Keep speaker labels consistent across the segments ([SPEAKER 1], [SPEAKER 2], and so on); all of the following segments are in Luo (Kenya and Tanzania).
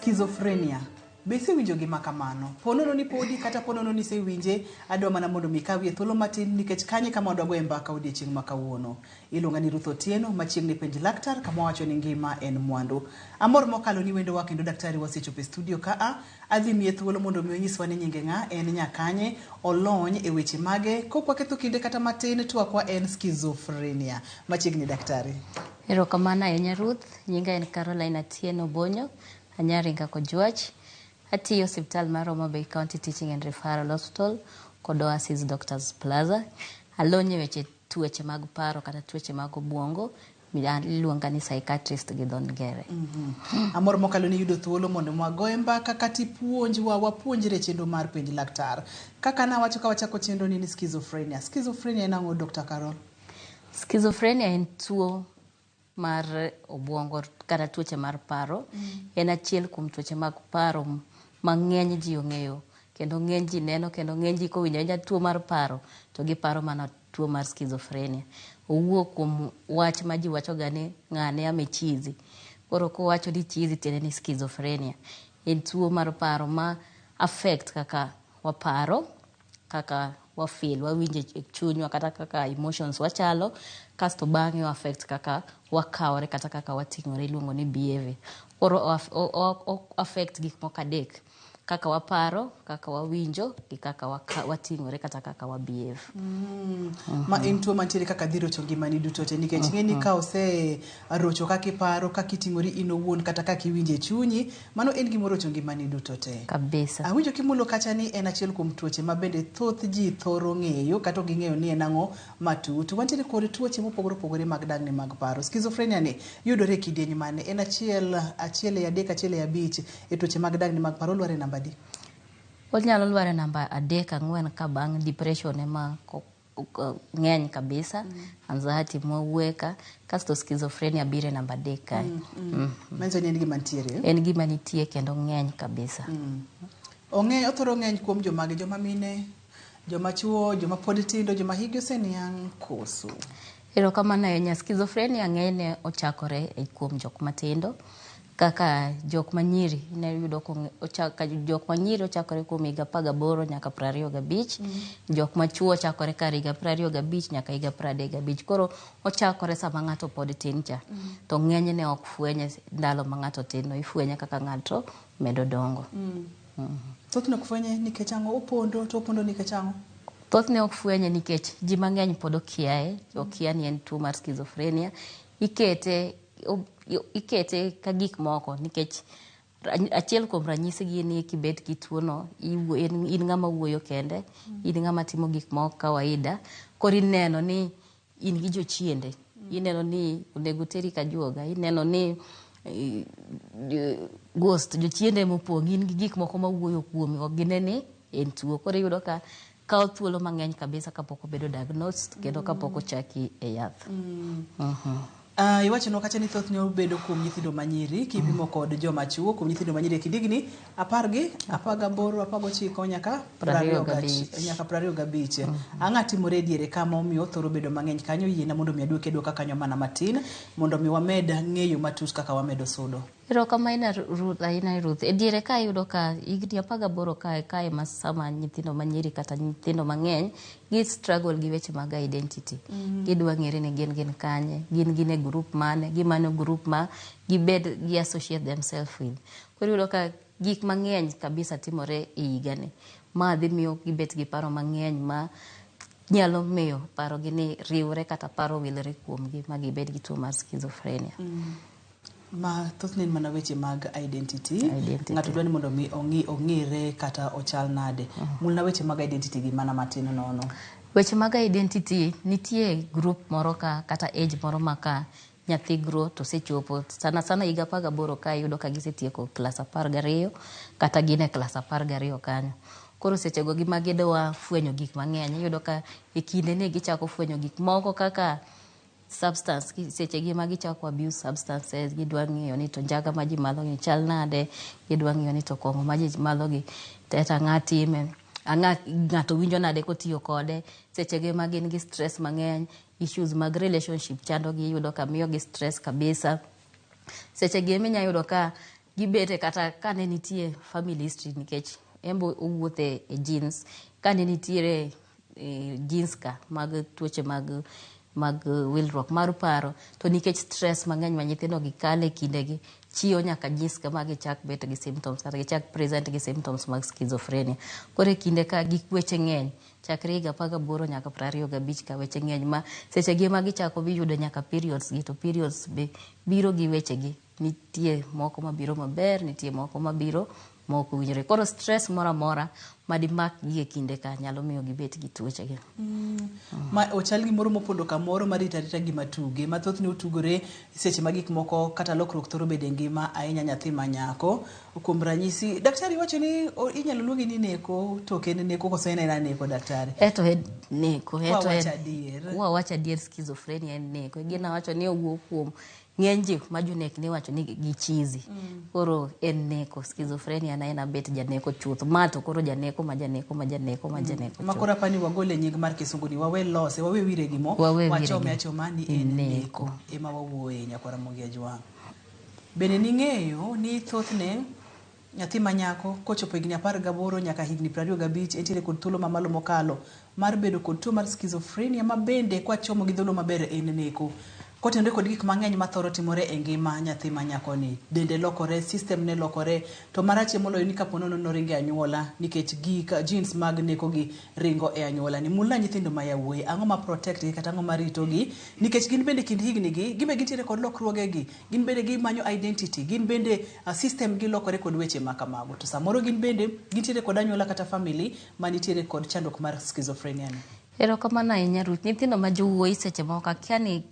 [SPEAKER 1] Schizophrenia. Be isewinjo gima kamano? Po nono ni podi kata po nono ni isewinje, adwa mana mondo mi ikawie thuolo matin nikech kanyo e kama wadwa goye mbaka odiechieng' ma kawuono. Iluonga ni Ruth Otieno, machiegni penj laktar kama wawacho ni ngima en mwandu. Amor mokalo ni wendowa kendo daktari wasechopo e studio ka a, adhi miye thuolo mondo mi onyiswa ni nyinge ng'a, en nya kanye, olony e weche mage. Kok waketho kinde kata matin, twakwa en schizophrenia. Machiegni daktari.
[SPEAKER 2] Erokamano ahinya Ruth, nyinga en Caroline Atieno Bonyo, Anyaringa Kojwach. Atiyo osiptal mar Homa Bay County Teaching and Referral Hospital kod Oasis Doctors Plaza. Alony e weche tuoche mag paro kata tuoche mag obuongo, iluonga ni psychiatrist gi dho ngere.
[SPEAKER 1] Amor mokalo ni yudo thuolo mondo wagoye mbaka kata ipuonjwa wapuonjre e chenro mar penj laktar. Kaka nawacho ka wachako chenro ni ni schizophrenia. Schizophrenia en ang'o Dr. Carol?
[SPEAKER 2] Schizophrenia en tuo mar obuongo kata tuoche mar paro. En achiel kuom tuoche mag paro ma ng'eny ji ong'eyo kendo ng'eny ji neno kendo ng'eny ji kowinjo awinja tuo mar paro to giparo mana tuo mar schizophrenia. Owuok kuom wach ma ji wachoga ni ng'ane amechizi. Koro kowacho ni chizi tiende ni schizophrenia. En tuo mar paro ma affect kaka waparo, kaka wa feel, wawinjo e chunywa kata kaka emotions wachalo, kasto bang'e o affect kaka wakawore kata kaka wating'ore iluongo ni behavior. Koro o affect gik moko adek, kaka waparo, kaka wawinjo gi kaka wating'ore kata kaka wa behave.
[SPEAKER 1] Ma en tuo mantiere kaka dhi rocho ngimani duto te nikech ing'e ni ka ose rocho kaka iparo, kaka iting'ori in owuon kata kaka iwinjo e chunyi, mano en gima orocho ngimani duto te.
[SPEAKER 2] Kabisa.
[SPEAKER 1] Awinjo kimulo kacha ni en achiel kuom tuoche ma bende thoth ji thoro ng'eyo kata ok ging'eyo ni en ang'o matut. Wantiere kod tuoche mopogore opogore mag dang'ni mag paro. Schizophrenia ni yudore e kidieny mane? En achiel, achiel e adek, achiel e abich e tuoche mag dang'ni mag paro olwar e namba adi?
[SPEAKER 2] Onyalo lwar e namba adek ang'wen ka bang' depression ema ng'eny kabisa, anxiety mwawuoye ka, kasto schizophrenia biro e namba adek kae.
[SPEAKER 1] Manyiso ni en gima nitiere.
[SPEAKER 2] En gima nitie kendo ng'eny kabisa.
[SPEAKER 1] Ong'eny, othoro ng'eny kuom jomage, joma mine, joma chuo, joma pod tindo, joma hikgi oseniang' koso?
[SPEAKER 2] Erokamano ahinya. Schizophrenia ng'enyne ochakore e kuom jok matindo kaka jok manyiri iyudo jok manyiri ochakore kuom higa 18 nyaka 25, jok machuo chakore kar higa 25 nyaka higa 35. Koro ochakore sama ng'ato pod tin cha. To ng'enyne ok fwenye ndalo ma ng'ato tin no, ifwenye kaka ng'ato medo dongo.
[SPEAKER 1] Thothne ok fwenye nikech ang'o? Opondo to opondo nikech ang'o?
[SPEAKER 2] Thothne ok fwenye nikech ji mang'eny pod okiaye, okia ni en tuo mar schizophrenia. Ikete ikete ka gik moko nikech achiel kuom ranyisi gi ni kibet gi tuo no, in ng'ama wuoyo kende, in ng'ama timo gik moko kawaida. Koro ineno ni in gi jochiende, ineno ni onego teri ka juoga, ineno ni ghost, jochiende mopong', in gi gik moko mawuoyo kuomi, ok gine ni en tuo. Koro iyudo ka kawo thuolo mang'eny kabisa kapok obedo diagnosed kendo kapok ochaki e yath.
[SPEAKER 1] Iwachonwa kacha ni thothne obedo kuom nyithindo manyiri kipimo kod joma chuo. Kuom nyithindo manyiri e kind higni apar gi 18, 19 nyaka
[SPEAKER 2] 25.
[SPEAKER 1] Nyaka 25. Ang'o timore e diere kama omiyo othoro bedo mang'eny kanyo? Yiena mondo mi aduoki aduoka kanyo mana matin mondo mi wamed ng'eyo matut kaka wamedo sudo.
[SPEAKER 2] Erokamano Ruth, ahinya Ruth. E diere ka iyudo ka higni 18 kae kae ma sama nyithindo manyiri kata nyithindo mang'eny gi struggle gi weche mag identity. Gidwa ng'ere ni gin gin kanye, gin gin e group mane, gimanyo group ma gibed gi associate themselves with. Koro iyudo ka gik mang'eny kabisa timore e higani. Ma dhi miyo gibet gi paro mang'eny ma nyalo miyo paro gi ni riwre kata paro wilre kuomgi ma gibed gi tuo mar schizophrenia.
[SPEAKER 1] Ma thothne en mana weche mag identity.
[SPEAKER 2] Identity.
[SPEAKER 1] Ng'ato dwa ni mondo mi ong'i ong'ere kata ochal nade. Mulna weche mag identity gi mana matin nono.
[SPEAKER 2] Weche mag identity nitie group moro ka kata age moro ma ka nyathi grow to osechopo sana sana higa 18 ka iyudo ka gisetieko klas 12 kata gin e klas 12 kanyo. Koro sechego gima gidwa fwenyo gik mang'eny iyudo ka e kinde ni gichako fwenyo gik moko kaka substance seche gi ma gichako abuse substances, gidwa ng'iyo ni to njaga ma ji madho gi chal nade, gidwa ng'iyo ni to kong'o ma ji madho gi teta ng'a time, ang'a ng'ato winjo nade kotiyo kode. Seche gi ma gin gi stress mang'eny, issues mag relationship chando gi, iyudo ka miyo gi stress kabisa. Seche gi ema inya yudo ka Gibete kata kane nitie family history nikech en be owuothe e genes. Kane nitiere genes ka mag tuoche mag wilruok mar paro to nikech stress mang'eny ma nyithindo gi kale e kindegi chiyo nyaka genes ka ma gichak bet gi symptoms kata gichak present gi symptoms mag schizophrenia. Koro e kinde ka gik weche ng'eny chakre higa 18 nyaka 25 ka weche ng'eny ma seche gi ema gichako biyudo nyaka periods gi to periods be biro gi weche gi. Nitie moko mabiro maber, nitie moko mabiro mok owinjore. Koro stress moro amora madimak gi e kinde ka nyalo miyo gibet gi tuoche gi.
[SPEAKER 1] Ma ochal gimoro mopondo kamoro marito arita gima tuge ma thothne otugore seche ma gik moko kata lokruok thoro bedo e ngima ahinya nyathi ma nyako. Kuom ranyisi, daktari wacho ni inyalo luonge ni neko to ok en neko koso en aena neko daktari?
[SPEAKER 2] Eto en neko. Eto
[SPEAKER 1] Wawacho adier.
[SPEAKER 2] Wawacho adier schizophrenia en neko. Gina wacho ni owuok kuom ng'eny ji ma jonek ni wacho ni gichizi. Koro en neko. Schizophrenia na en abet janeko chuth. Ma to koro janeko ma janeko ma janeko ma janeko
[SPEAKER 1] Ma koro apani wagole nying mar kisungu ni wawe lose, wawe wire gi mo, wachome achoma ni en neko. Ema wawuoye nyakwara Ramogi Ajwang'. Bende ning'eyo ni thothne nyathi ma nyako kochopo higni 18 nyaka higni 25 entiere kod thuolo mamalo mokalo mar bedo kod tuo mar schizophrenia ma bende kwachomo gi dholuo maber en neko. Kotenore kod gik mang'eny mathoro timore e ngima nyathi ma nyakoni. Dende lokore, system ne lokore, to marachie moloyo ni kapo nono noringo e anyuola nikech gik genes mag neko gi ringo e anyuola ni. Mulna nyithindo ma yawuoyi, ang'o ma protect gi kata ang'o ma rito gi nikech gin bende kind higni gi, gin be gintiere kod lokruoge gi, gin bende gimanyo identity, gin bende system gi lokore kod weche ma kamago. To samoro gin bende gintiere kod anyuola kata family manitiere kod chandruok mar schizophrenia ni.
[SPEAKER 2] Erokamano ahinya Ruth. Nyithindo ma jowuoyi seche moko akia ni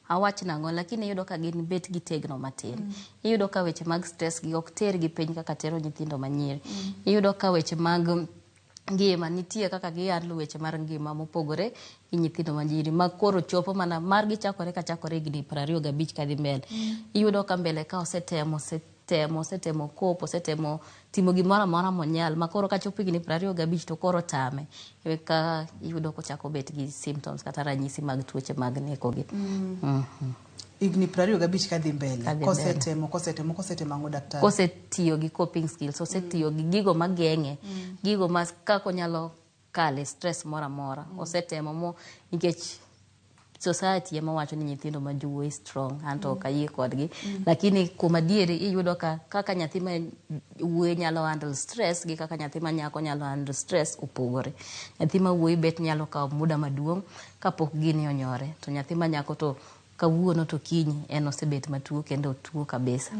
[SPEAKER 2] awach nang'o lakini iyudo ka gin bet gitegno matin. Iyudo ka weche mag stress gi ok tergi piny kaka tero nyithindo manyiri. Iyudo ka weche mag ngima nitie kaka gi handle weche mar ngima mopogore gi nyithindo manyiri ma koro chopo mana margi chakore ka chakore higni 25 kadhi mbele. Iyudo ka mbele ka osetemo osetemo cope, osetemo timo gimoro amora monyal ma koro kachopo higni 25 to koro tame. Eka iyudo kochako bet gi symptoms kata ranyisi mag tuoche mag neko gi.
[SPEAKER 1] Higni 25 kadhi mbele. Kosetemo, kosetemo ang'o daktari?
[SPEAKER 2] Kosetiyo gi coping skills, osetiyo gi gigo mageng'e, gigo ma kaka onyalo kale stress moro amora. Osetemo mo nikech society ema wacho ni nyithindo ma jowuoyi strong, anto ok ayie kodgi. Lakini kuom adieri iyudo ka kaka nyathi ma wuoyi nyalo handle stress gi kaka nyathi ma nyako nyalo handle stress opogore. Nyathi ma wuoyi bet nyalo kawo muda maduong' kapok gini onyore, to nyathi ma nyako to kawuono to kiny en osebet matuo kendo otuo kabisa.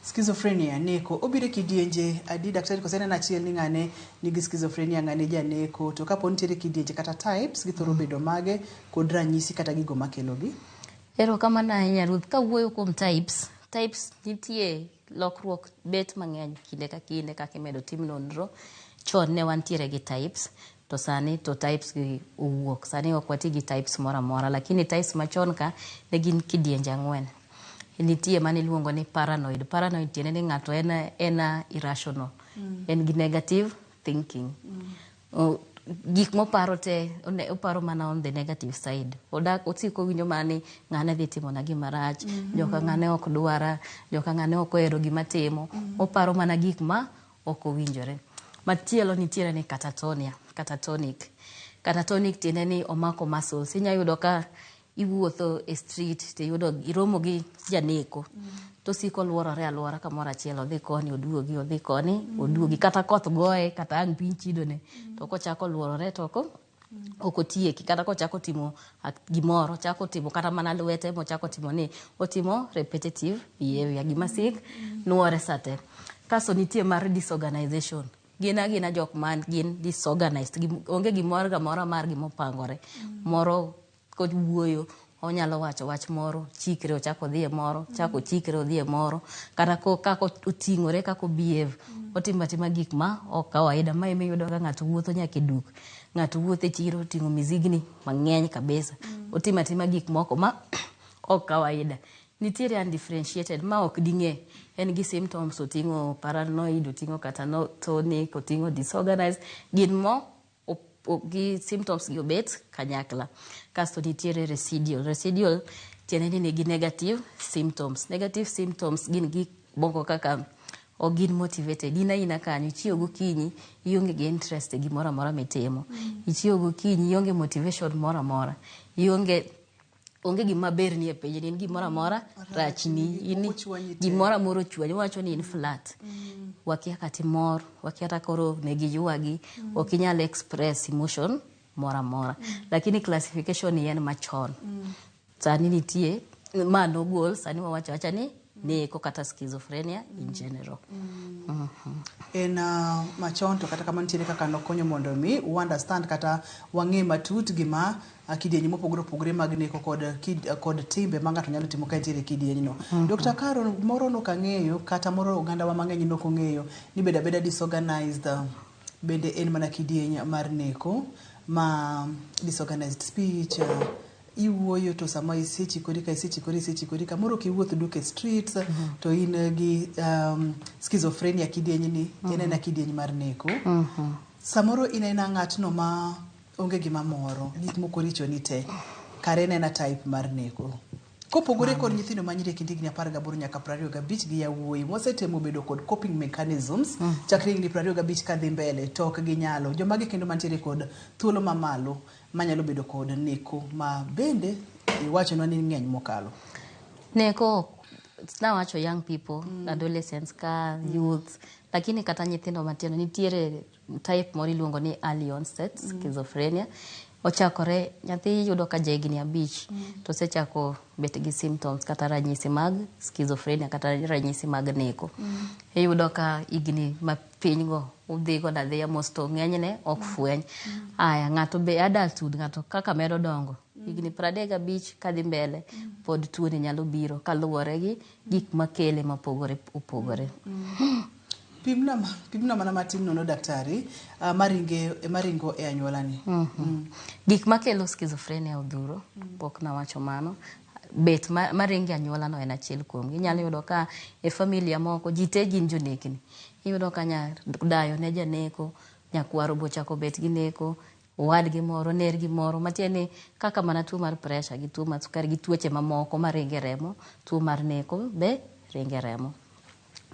[SPEAKER 1] Schizophrenia neko obiro e kidienje adi daktari koso en achiel ni ng'ane nigi schizophrenia ng'ane janeko to kapo nitiere kidienje kata types githoro bedo mage kod ranyisi kata gigo makelogi?
[SPEAKER 2] Erokamano ahinya Ruth. Kawuoyo kuom types, types nitie lokruok bet mang'eny kinde ka kinde kaka imedo tim nonro. Chon ne wantiere gi types to sani to types gi owuok. Sani ok wati gi types moro amora, lakini types machon ka ne gin kidienje 4. Nitie mane iluongo ni paranoid. Paranoid tiende ni ng'ato en irrational. En gi negative thinking. Gik moparo te, oparo mana on the negative side. Odak, osiko owinjo mana ni ng'ane dhi timona gima rach, joka ng'ane ok dwara, joka ng'ane ok ohero gima timo. Oparo mana gik ma ok owinjore. Machielo nitiere ni catatonia, catatonic. Catatonic tiende ni omako muscles. Inya yudo ka iwuotho e street tiyudo iromo gi janeko. To osiko luorore aluora kamoro achiel, odhi koni oduogi, odhi koni oduogi, kata koth goye, kata ang' piny chidone. To kochako luorore to ok otieki, kata kochako timo gimoro, chako timo kata mana lwete mochako timo ni otimo repetitive behavior, gima sik nuore sate. Kasto nitie mar disorganization. Gin agina jok man gin disorganized, onge gimoro amora margi mopangore. Moro kowuoyo onyalo wacho wach moro, chikre ochako odhi e moro, chako chikre odhi e moro, kata kaka oting'ore, kaka o behave, otimo atima gik ma ok kawaida. Ma ema iyudo ka ng'ato wuotho nyaka e duk, ng'ato wuotho e chiro oting'o mizigni mang'eny kabisa, otimo atima gik moko ma ok kawaida. Nitiere undifferentiated ma ok ding'e, en gi symptoms, oting'o paranoid, oting'o catatonic, oting'o disorganized, gin mo gi symptoms gi obet kanyakla. Kasto nitiere residual. Residual tiende ni nigi negative symptoms. Negative symptoms gin gik moko kaka ok gin motivated. In aina kanyo, ichiew gokinyi, ionge gi interest e gimoro amora mitimo. Ichiew gokinyi, ionge motivation moro amora. Ionge onge gima berni e pinyni, in gimoro amora rachni.
[SPEAKER 1] Gik
[SPEAKER 2] In
[SPEAKER 1] moko chwanyi te.
[SPEAKER 2] gimoro amora ochwanyi, wawacho ni in flat. Wakia kata imor, wakia kata koro ne giywagi, ok inyal express emotion moro amora. Lakini classification ni en machon. Sani nitie ma nogol, sani wawacho awacha ni neko kata schizophrenia in general.
[SPEAKER 1] En machon to kata kamano nitiere kaka nokonyo mondo mi u understand kata wang'e matut gima kidienje mopogore opogore mag neko kod, kod timbe ma ng'ato nyalo timo ka entiere e kidienyno. Dr. Caro, moro nok ang'eyo kata moro ogandawa mang'eny nok ong'eyo ni bedo abeda disorganized bende en mana kidieny mar neko ma disorganized speech, iwuoyo to sama isechikori ka isechikori isechikori kamoro ok iwuoth duk e streets to in gi schizophrenia kidieny ni en ena kidieny mar neko. Samoro in aena ng'atno ma onge gima moro, gik moko richo ni te, kare en aena type mar neko. Kopogore kod nyithindo ma nyiri e kind higni 18 nyaka 25 gi yawuoyi mosetemo bedo kod coping mechanisms chakre higni 25 kadhi mbele to ok ginyalo. Jomage kendo mantiere kod thuolo mamalo manyalo bedo kod neko ma bende iwachonwa ni ng'eny mokalo?
[SPEAKER 2] Neko nawacho young people, adolescents ka youth, lakini kata nyithindo matindo nitiere type moro iluongo ni early onset schizophrenia. Ochakore nyathi yudo ka jahigni 5 to osechako bet gi symptoms kata ranyisi mag schizophrenia kata ranyisi mag neko. Iyudo ka higni mapiny go udhi godo adhiya mos to ng'enyne ok fweny. Aya ng'ato be adulthood ng'ato kaka medo dongo higni 35 kadhi mbele pod tuoni nyalo biro kaluwore gi gik makele mopogore opogore.
[SPEAKER 1] Pimna mana matin nono daktari, maringo e anyuola ni.
[SPEAKER 2] Gik makelo schizophrenia odhuro, pok nawacho mano. Bet maringo e anyuola no en achiel kuomgi. Inyalo yudo ka e familia moko ji te gin jonekni. Iyudo ka nyar dayo ne janeko, nyakwaro bochako bet gi neko, owadgi moro, nergi moro, matiende ni kaka mana tuo mar pressure gi tuo mar sukari gi tuoche mamoko maringo e remo, tuo mar neko be ringo e remo.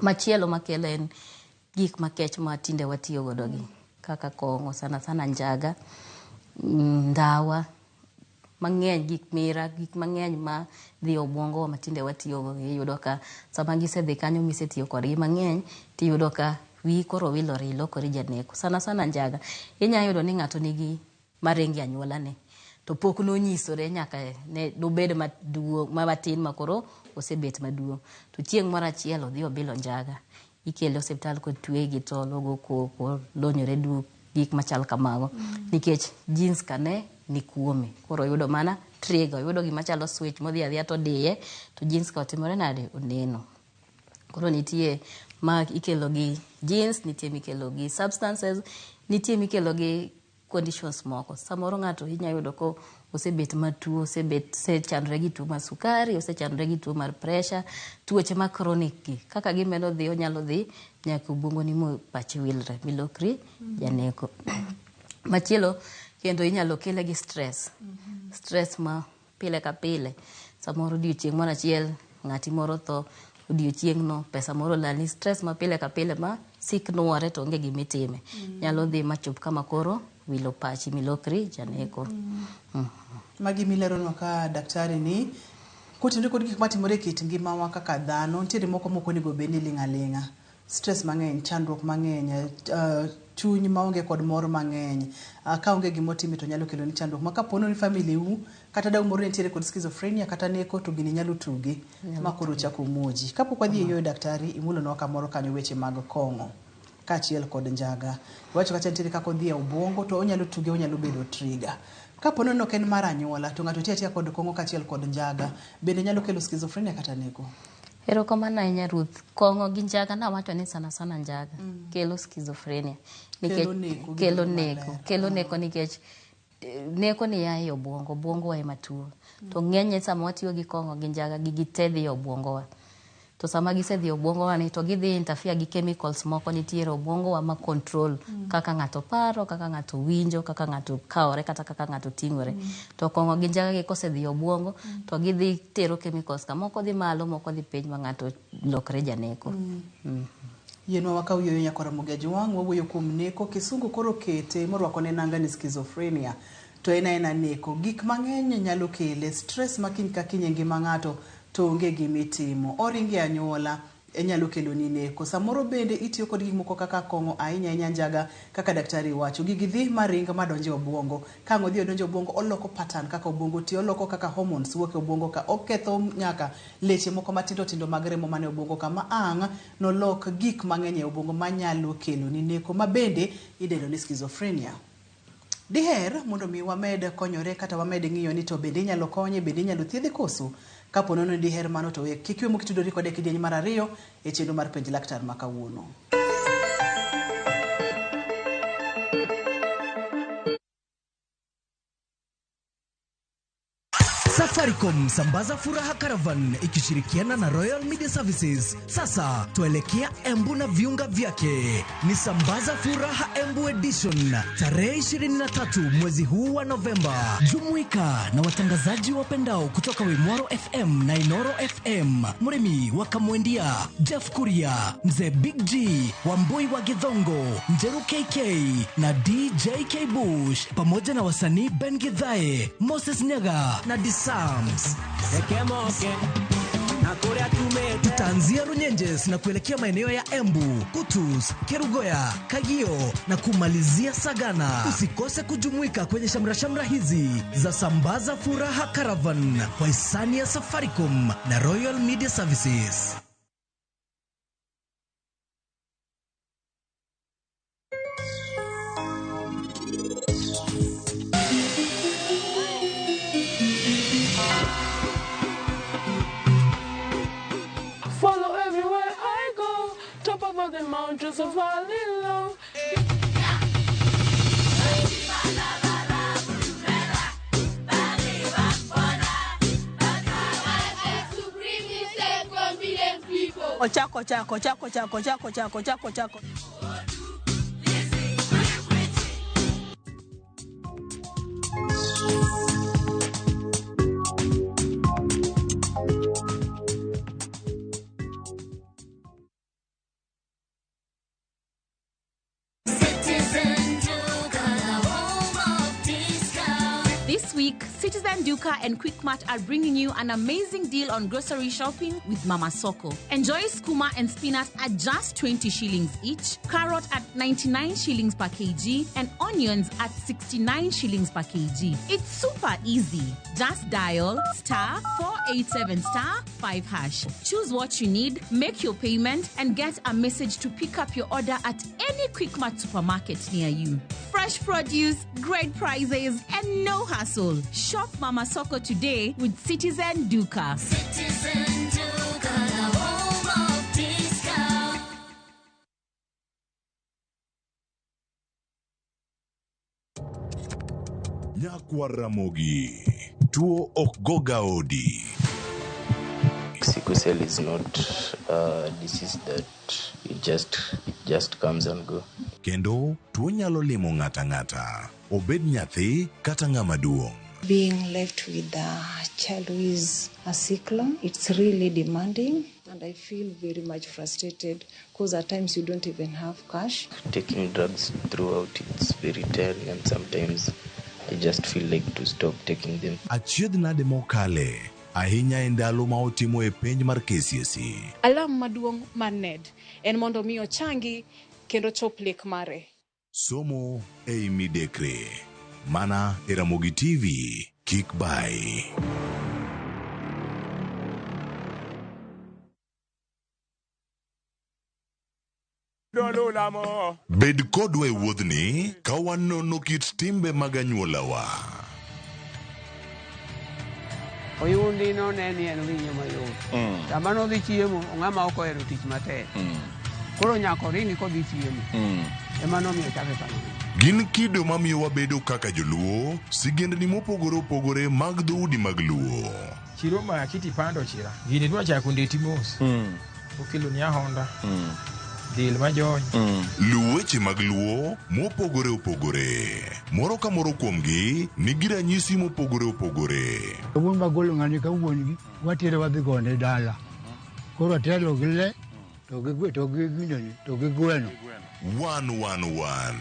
[SPEAKER 2] Machielo makelo en gik makech ma tinde watiyo godo gi kaka kong'o, sana sana njaga, ndawa mang'eny, gik mira, gik mang'eny ma dhi e obwongo ma tinde watiyo go. Iyudo ka sama gisedhi kanyo misetiyo kodgi mang'eny, tiyudo ka wiyi koro wilore, ilokori janeko. Sana sana njaga, inya yudo ni ng'ato nigi maringo e anyuolane to pok nonyisore nyaka ne nobed maduong' matin ma koro osebet maduong'. To chieng' moro achiel odhi obilo njaga, ikele osiptal kotweye gi tol, ogo koko, olonyore duk, gik machal kamago. Nikech genes ka ne ni kuome. Koro oyudo mana trigger, oyudo gima chalo switch modhi adhiya to odiye, to genes ka otimore nade? Oneno. Koro nitie ma ikelo gi genes, nitie mikelo gi substances, nitie mikelo gi conditions moko. Samoro ng'ato inya yudo ko osebet matuo, osechandore gi tuo mar sukari, osechandore gi tuo mar pressure, tuoche ma chronic gi. Kaka gimedo dhi, onyalo dhi nyaka obwongoni mo pachi wilre, milokri janeko. Machielo kendo inyalo kele gi stress. Stress ma pile ka pile. Samoro odiochieng' moro achiel ng'ati moro tho, odiochieng' no pesa moro olali, stress ma pile ka pile ma sik nuore to onge gimitime. Nyalo dhi machop kama koro wilo pachi milokri janeko.
[SPEAKER 1] Magi mileronwa ka daktari ni kotenore kod gik matimore e kit ngimawa kaka dhano, nitiere moko mok onego bed ni iling' aling'a. Stress mang'eny, chandruok mang'eny, chuny maonge kod mor mang'eny. Ka onge gimotimi to nyalo kelo ni chandruok. Ma kapo ni family u kata dau moro nitiere kod schizophrenia kata neko to gini nyalo tugi ma koro chako muoji. Kapok wadhi e yo daktari, imulonwa kamoro kanyo weche mag kong'o kaachiel kod njaga. Iwacho kacha nitiere kaka odhi e obwongo to onyalo tuge, onyalo bedo trigger. Kapo ni ok en mar anyuola to ng'ato tiyo atiya kod kong'o kaachiel kod njaga, bende nyalo kelo schizophrenia kata neko?
[SPEAKER 2] Erokamano ahinya Ruth. Kong'o gi njaga nawacho ni sana sana njaga kelo schizophrenia.
[SPEAKER 1] Kelo neko,
[SPEAKER 2] Kelo
[SPEAKER 1] gi
[SPEAKER 2] neko,
[SPEAKER 1] maler.
[SPEAKER 2] kelo neko nikech neko ni ya e obwongo, obwongo wa ema tuo. To ng'enyne sama watiyo gi kong'o gi njaga gigi te dhi e obwongo wa. To sama gisedhi e obwongowa ni to gidhi interfere gi chemicals moko nitiere obwongowa ma control kaka ng'ato paro, kaka ng'ato winjo, kaka ng'ato kawore kata kaka ng'ato ting'ore. To kong'o gi njaga gi kosedhi e obwongo to gidhi tero chemicals ka moko dhi malo moko dhi piny ma ng'ato lokre janeko.
[SPEAKER 1] Yienwa wakaw yueyo nyaka Ramogi Ajwang', wawuoyo kuom neko, kisungu koro kete morwako ne nanga ni schizophrenia. To en aena neko. Gik mang'eny nyalo kele, stress ma kiny ka kiny e ngima ng'ato to onge gimitimo. Oringo e anyuola, enyalo kelo ni neko. Samoro bende itiyo kod gik moko kaka kong'o ahinya ahinya njaga kaka daktari wacho. Gigi dhi maring madonjo e obwongo. Ka ang' odhi odonjo e obwongo, oloko pattern kaka obwongo tiyo, oloko kaka hormones wuok e obwongo ka, oketho nyaka leche moko matindo tindo mag remo mane obwongo ka ma ang' nolok gik mang'eny e obwongo manyalo kelo ni neko ma bende idendo ni schizophrenia. Diher mondo mi wamed konyore kata wamed ng'iyo ni to bende inyalo konye, bende inyalo thiedhe koso? Kapo nono ni diher mano to we kik iwe mok itudori kode e kidieny mar ariyo e chenro mar Penj Laktar ma kawuono.
[SPEAKER 3] Safaricom Sambaza Furaha Caravan ikishirikiana na Royal Media Services. Sasa tuelekea Embu na viunga vyake. Ni Sambaza Furaha Embu Edition tarehe 23 mwezi huu wa Novemba. Jumuika na watangazaji wapendao kutoka Wimwaro FM na Inoro FM, Murimi wa Kamwendia, Jeff Kuria, Mzee Big G, Wambui wa Githongo, Njeru KK na DJ K Bush pamoja na wasanii Ben Githae, Moses Nyaga na Disams. Tutaanzia Runyenjes na kuelekea maeneo ya Embu, Kutus, Kerugoya, Kagio na kumalizia Sagana. Usikose kujumuika kwenye shamra-shamra hizi za Sambaza Furaha Caravan kwa hisani ya Safaricom na Royal Media Services.
[SPEAKER 4] Follow everywhere I go, top of the mountains of valley low.
[SPEAKER 5] Ochako chako chako chako chako chako chako chako.
[SPEAKER 6] This week, Citizen Duka and Quickmart are bringing you an amazing deal on grocery shopping with Mama Soko. Enjoy skuma and spinach at just 20 shillings each, carrot at 99 shillings per kg, and onions at 69 shillings per kg. It's super easy. Just dial star 487 star 5 hash. Choose what you need, make your payment, and get a message to pick up your order at any Quickmart supermarket near you. Fresh produce, great prices, and no hassle. Shop Mama Soko today with Citizen Duka.
[SPEAKER 7] Citizen Duka, the home of discount.
[SPEAKER 8] Nyakwar Ramogi, tuo ok goga odi.
[SPEAKER 9] Sickle cell is not a disease that it just comes and go.
[SPEAKER 8] Kendo tuo nyalo limo ng'ata ang'ata, obed nyathi kata ng'ama duong'.
[SPEAKER 10] Being left with a child who is a sickler, it's really demanding, and I feel very much frustrated because at times you don't even have cash.
[SPEAKER 9] Taking drugs throughout, it's very tiring, and sometimes I just feel like to stop taking them.
[SPEAKER 8] Achiedh nade mokale, ahinya e ndalo ma otimo e penj mar KCSE.
[SPEAKER 11] Alam maduong' mar NED en mondo mi ochangi kendo chop lek mare.
[SPEAKER 8] Somo ei midekre. Mana e Ramogi TV, kik bai. Bed kodwa e wuodhni ka wanono kit timbe mag anyuolawa.
[SPEAKER 12] Oyundi no ne ni en winyo mayot. Sama nodhi chiemo, ng'ama ok ohero tich matek. Koro nyaka oringi kodhi chiemo. Ema nomiyo chake kamano.
[SPEAKER 8] Gin kido mamiyo wabedo kaka joluo, sigendni mopogore opogore mag dhoudi mag Luo.
[SPEAKER 13] Chiro ma kiti pando chira. Gini dwa chako ndeti mos. Okeloni ahonda. Del majony.
[SPEAKER 8] Luw weche mag Luo mopogore opogore. Moro ka moro kuomgi nigi ranyisi mopogore opogore.
[SPEAKER 14] Wuon magolo ng'ani ka wuon gi watere wadhi gone dala. Koro atelo gi le to gi to gi ginene to gi gweno.
[SPEAKER 8] Wan wan wan.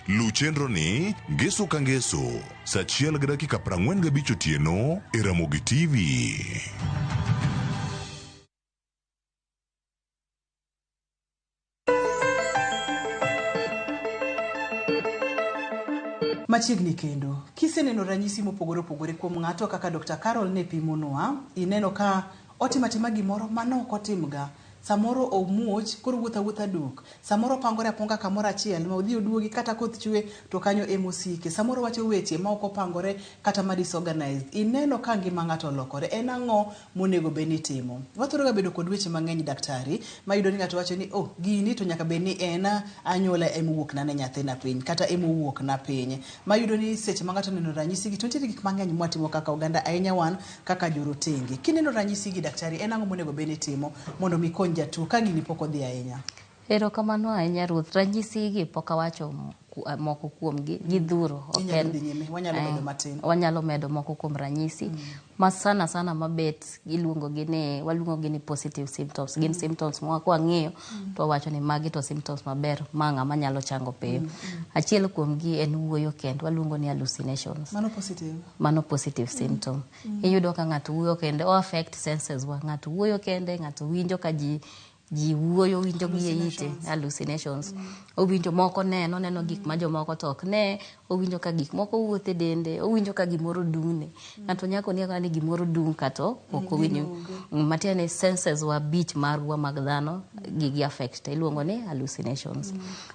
[SPEAKER 8] Luw chenro ni ngeso ka ngeso saa achiel gi dakika 45 otieno e Ramogi TV.
[SPEAKER 1] Machiegni kendo, kiseneno ranyisi mopogore opogore kuom ng'ato kaka Dr. Carol ne pimonwa, ineno ka otimo atima gimoro mano ok otimga. Samoro omuoch koro wuotho awuotha duk. Samoro opangore aponga kamoro achiel ma odhi oduogi kata koth chwe to kanyo emosike. Samoro wacho weche ma ok opangore kata ma disorganized. Ineno ka ngima ng'ato olokore. En ang'o monego bed ni itimo? Wathoro ga bedo kod weche mang'eny daktari, ma iyudo ni ng'ato wacho ni oh, gini to nyaka bed ni en anyuola emowuok na ne nyathina piny kata emowuok na piny. Ma iyudo ni seche ma ng'ato oneno ranyisi gi to nitiere gik mang'eny mwatimo kaka oganda ahinya wan kaka jorotenge. Kineno ranyisi gi daktari, en ang'o monego bed ni itimo mondo mi ikony jatuo ka gini pok odhi ahinya?
[SPEAKER 2] Erokamano ahinya Ruth. Ranyisi gi pok awacho moko kuomgi, gidhuro. Ok
[SPEAKER 1] Inyalo
[SPEAKER 2] en
[SPEAKER 1] dhi nyime, wanyalo medo matin.
[SPEAKER 2] Wanyalo medo moko kuom ranyisi. Ma sana sana mabet iluongo gi ni waluongo gi ni positive symptoms. Gin symptoms ma kwang'iyo to wawacho ni magi to symptoms maber ma ng'ama nyalo chango piyo. Achiel kuom gi en wuoyo kende, waluongo ni hallucinations.
[SPEAKER 1] Mano positive.
[SPEAKER 2] Mano positive symptom. Iyudo ka ng'ato wuoyo kende, o affect senses wa. Ng'ato wuoyo kende, ng'ato winjo ka ji ji wuoyo winjo gi e ite hallucinations. Owinjo moko neno neno gik ma jomoko to ok ne, owinjo ka gik moko wuotho e dende, owinjo ka gimoro dung'ne. Ng'ato nyako ni ni gimoro dung' kata ok owinjo. Matiende ni senses wa abich marwa mag dhano gigi affect iluongo ni hallucinations.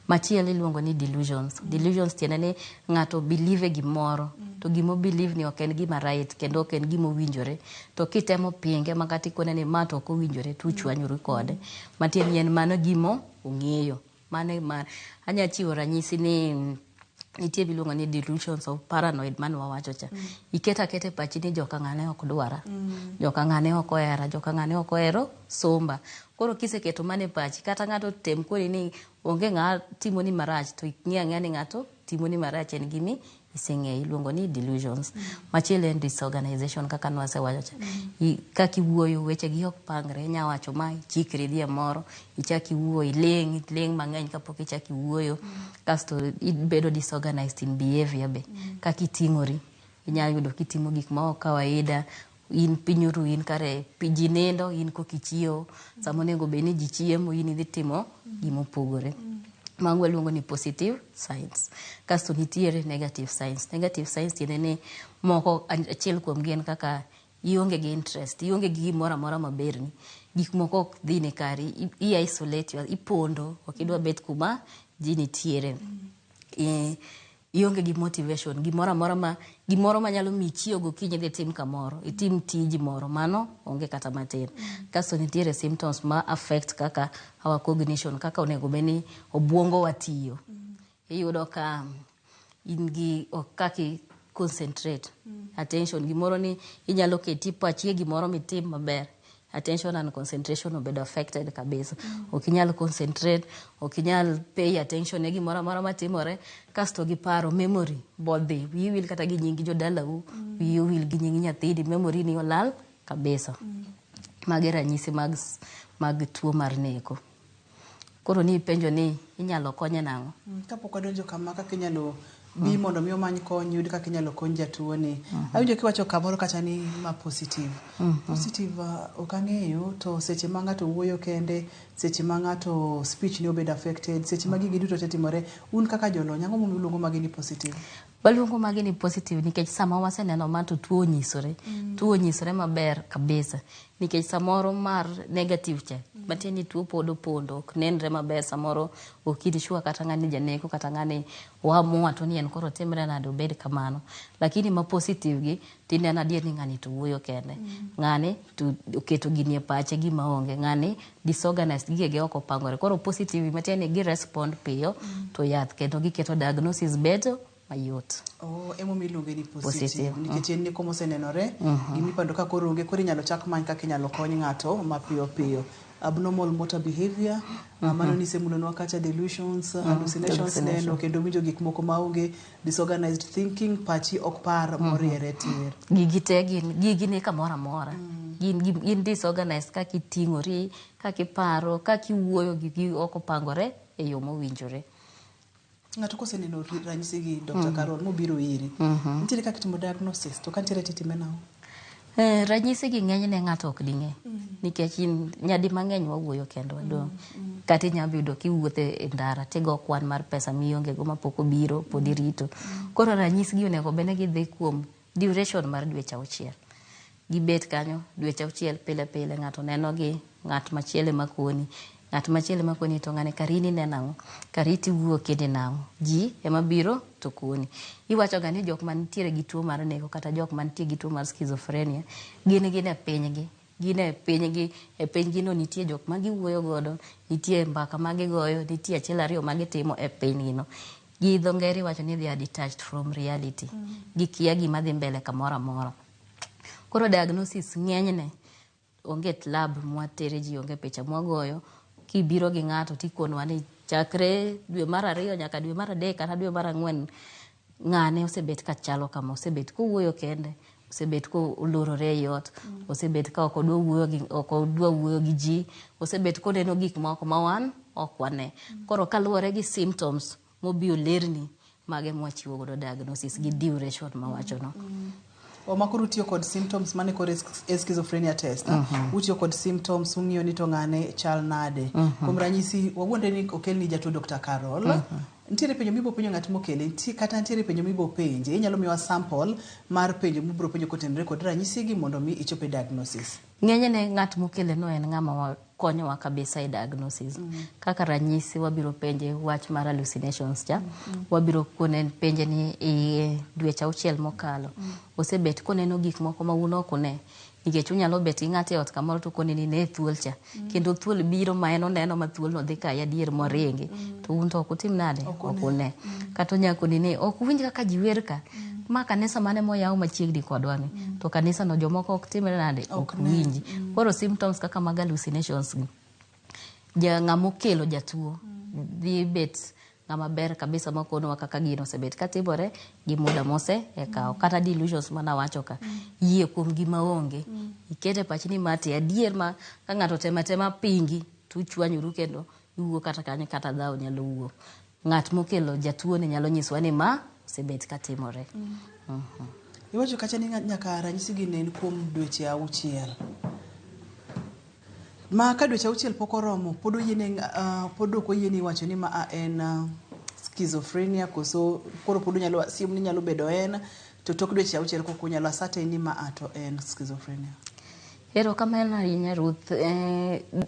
[SPEAKER 2] Machielo iluongo ni delusions. Delusions tiende ni ng'ato believe e gimoro to gimo believe ni ok en gima right kendo ok en gima owinjore to kitemo pinge ma kata ikone ni ma to ok owinjore to uchwanyoru kode. Matiende ni en mano gimo ong'eyo. Mano e ma anya chiwo ranyisi ni nitie miluongo ni delusions of paranoid mane wawacho cha. Iketo aketa e pachi ni joka ng'ane ok dwara. Joka ng'ane ok ohera, joka ng'ane ok ohero somba. Koro kiseketo mano e pachi, kata ng'ato tem koni ni onge ng'a timoni marach to ing'e ang'eya ni ng'ato timoni marach en gimi iseng'eyo iluongo ni delusions. Machielo en disorganization kaka nwasewacho cha. Kaka iwuoyo weche gi ok pangre, inya wacho ma ichikri idhi e moro, ichak iwuo iling' iling' mang'eny kapok ichak iwuoyo. Kasto ibedo disorganized in behavior be. Kaka iting'ori, inya yudo kitimo gik ma ok kawaida, in piny oru in kare ji nindo in koka ichiewo, sama onego bed ni ji chiemo in idhi timo gimopogore. Mago waluongo ni positive signs. Kasto nitiere negative signs. Negative signs tiende ni moko achiel kuom gi en kaka ionge gi interest, ionge gi gimoro amora maberni. Gik moko ok dhini kari, i isolate, ipondo, ok idwa bet kuma ji nitiere. Ionge gi motivation, gimoro amora ma gimoro manyalo miyi chiewo gokinyi idhi tim kamoro, itim tiji moro, mano onge kata matin. Kasto nitiere symptoms ma affect kaka our cognition, kaka onego bed ni obuongo wa tiyo. Iyudo ka in gi ok kaka i concentrate, attention, gimoro ni inyalo keti pachi e gimoro mitim maber. Attention and concentration obedo affected kabisa. Ok inyal concentrate, ok inyal pay attention ne gimoro amora matimore. Kasto gi paro, memory bodhi, wiyi wil kata gi nying jodalau, wiyi owil gi nying nyathini, memory ni olal kabisa. Magi ranyisi mag tuo mar neko. Koro ni ipenjo ni inyalo konye nang'o?
[SPEAKER 1] Kapok wadonjo kama kaka inyalo bi mondo mi omany kony, yud kaka inyalo kony jatuo ni. Awinjo kiwacho kamoro kata ni ma positive. Positive ok ang'eyo to seche ma ng'ato wuoyo kende, seche ma ng'ato speech ne obedo affected, seche ma gigi duto te timore, un kaka jolony, ang'o momiyo uluongo magi ni positive?
[SPEAKER 2] Waluongo magi ni positive nikech sama waseneno ma to tuo onyisore. Tuo onyisore maber kabisa. Nikech samoro mar negative cha, matiende ni tuo pod opondo, ok nenre maber, samoro ok in sure kata ng'ani janeko kata ng'ani waamua to ni en koro timre nade obed kamano. Lakini ma positive gi, tineno adier ni ng'ani to wuoyo kende. Ng'ani to oketo gini e pache gima onge. Ng'ani disorganized, gigege ok opangore. Koro positive matiende ni gi respond piyo to yath kendo giketo diagnosis bedo mayot.
[SPEAKER 1] Oh, emomiyo iluonge ni positive.
[SPEAKER 2] Positive,
[SPEAKER 1] Nikech en neko mosenenore, gimipando ka koro onge, koro inyalo chak many kaka inyalo kony ng'ato mapiyo piyo. abnormal motor behavior. Mano nisemulonwa kacha delusions, hallucinations
[SPEAKER 2] hallucination.
[SPEAKER 1] Neno kendo winjo gik moko maonge, disorganized thinking, pachi ok par moriere tir.
[SPEAKER 2] Gigi te gin gigi ni kamoro amora. Gin disorganized kaka iting'ori, kaka iparo, kaka iwuoyo, gigi ok opangore e yo mowinjore.
[SPEAKER 1] Ng'ato koseneno ranyisi gi Dr. Carol mobiro iri, nitiere kaka itimo diagnosis to ka nitiere titime nang'o?
[SPEAKER 2] Ranyisi gi ng'enyne ng'ato ok ding'e nikech in nyadi mang'eny wawuoyo kendwa dong kata inyalo yudo kiwuotho e ndara tigo kwan mar pesa mionge go mapok obiro pod irito. Koro ranyisi gi onego bed ni gidhi kuom duration mar dweche 6. Gibet kanyo dweche 6 pile pile ng'ato neno gi ng'at machielo ema koni, ng'at machielo ema koni to ng'ane kari in ineno ang'o, kari tiwuok kinde nang'o, ji ema biro to koni. Iwacho ga ni jok mantiere gi tuo mar neko kata jok mantie gi tuo mar schizophrenia gin e pinygi, gin e pinygi, e pinygi no nitie jok ma giwuoyo godo, nitie mbaka ma gigoyo, nitie achiel ariyo ma gitimo e pinygi no. Gi dho ngere iwacho ni they are detached from reality. Gikia gima dhi mbele kamoro amora. Koro diagnosis ng'enyne onge lab mwatere ji, onge picha mwagoyo. Kibiro gi ng'ato tikonwa ni chakre dwe mar 2 nyaka dwe mar 3 kata dwe mar 4 ng'ane osebet ka chalo kama, osebet kowuoyo kende, osebet kolorore ei ot, osebet ka ok odwa wuoyo gi, ok odwa wuoyo gi ji, osebet koneno gik moko ma wan ok wane. Koro kaluwore gi symptoms mobi olerni, mage mwachiwo godo diagnosis gi duration mawachono.
[SPEAKER 1] O koro utiyo kod symptoms mane kore e schizophrenia test. Utiyo kod symptoms ung'iyo ni to ng'ane chal nade. Kuom ranyisi wawuondre ni okelni jatuo Dr. Carol. Nitiere penjo mibo penjo ng'at mokele, kata nitiere penjo mibo penje. Inyalo miwa sample mar penjo mibiro penjo kotenore kod ranyisi gi mondo mi ichop e diagnosis.
[SPEAKER 2] Ng'enyne ng'at mokele no en ng'ama konyowa kabisa e diagnosis. Kaka ranyisi wabiro penje wach mar hallucinations cha. Wabiro kone penje ni e dweche 6 mokalo. Osebet koneno gik moko ma un ok une. Nikech unyalo bet gi ng'ato e ot kamoro to kone ni ne thuol cha. Kendo thuol biro ma en oneno ma thuol no dhi kaye adier moringi. To un to ok utim nade? Ok une. Kata onya koni ni ok uwinj kaka ji wer ka. Ma kanisa mane moyaw machiegni kodwa ni. To kanisa no jomoko ok timre nade? Ok winji. Koro symptoms kaka mag hallucinations gi. Ja ng'ama okelo jatuo dhi bet ng'ama ber kabisa makonwa kaka gino osebet katimore gi muda mose e kawo. Kata delusions manawacho ka. Yie kuom gima onge. Ikete pachi ni ma to adier ma ka ng'ato tema tema pingi to uchwanyuru kendo iwuok kata kanyo kata dhawo nyalo wuok. Ng'at mokelo jatuo ni nyalo nyisowa ni ma osebet katimore.
[SPEAKER 1] Iwacho kacha ni nyaka ranyisi gi nen kuom dweche 6. Ma ka dweche 6 pok oromo, pod oyiene, pod ok oyieni wacho ni ma en schizophrenia koso koro pod unyalo assume ni nyalo bedo en, to tok dweche 6 kok unyalo ascertain ni ma to en schizophrenia.
[SPEAKER 2] Erokamano ahinya Ruth.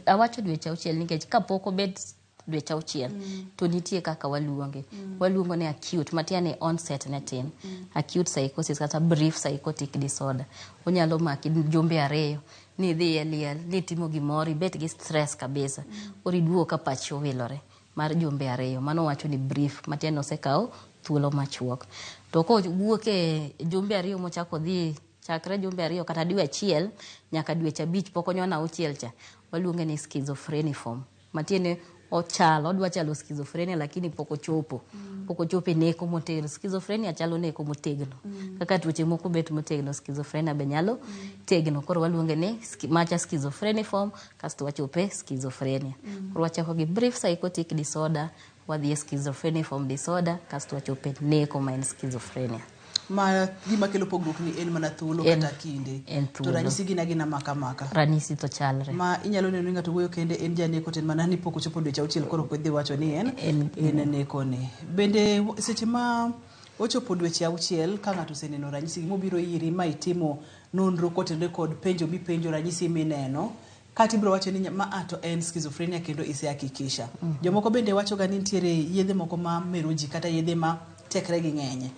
[SPEAKER 2] Awacho dweche 6 nikech kapok obet dweche 6 to nitie kaka waluonge. Waluongo ni acute, matiende ni onset ne tin. Acute psychosis kata brief psychotic disorder. Onyalo maki jumbe 2 ni idhi e liel, ni itimo gimoro, ibet gi stress kabisa. Koro iduogo ka pachi owilore mar jumbe 2. Mano wacho ni brief, matiende osekawo thuolo machuok. To kowuok e jumbe 2 mochako dhi chakre jumbe 2 kata dwe 1 nyaka dweche 5 pok onyono 6 cha, waluonge ni schizophreniform. Matiende ochalo, odwa chalo schizophrenia lakini pok ochopo. Pok ochopo e neko motegno. Schizophrenia chalo neko motegno. Kaka tuoche moko bet motegno, schizophrenia be nyalo tegno. Koro waluonge ni macha schizophreniform, kasto wachope schizophrenia. Koro wachako gi brief psychotic disorder, wadhi e schizophreniform disorder, kasto wachope neko ma en schizophrenia.
[SPEAKER 1] Ma gima kelo pogruok ni en mana thuolo kata kinde.
[SPEAKER 2] En
[SPEAKER 1] To ranyisi gin agina maka maka.
[SPEAKER 2] Ranyisi to chalre.
[SPEAKER 1] Ma inyalo neno ni ng'ato wuoyo kende en janeko to en mana ni pok ochopo dweche 6 koro ok idhi wacho ni en neko ni. Bende seche ma ochopo dweche 6 ka ng'ato oseneno ranyisi mobiro iri ma itimo nonro kotenore kod penjo mipenjo ranyisi mineno, kata ibiro wacho ni ma to en schizophrenia kendo isehakikisha. Jomoko bende wacho ga ni nitiere yedhe moko ma mero ji kata yedhe ma tekre gi ng'eny.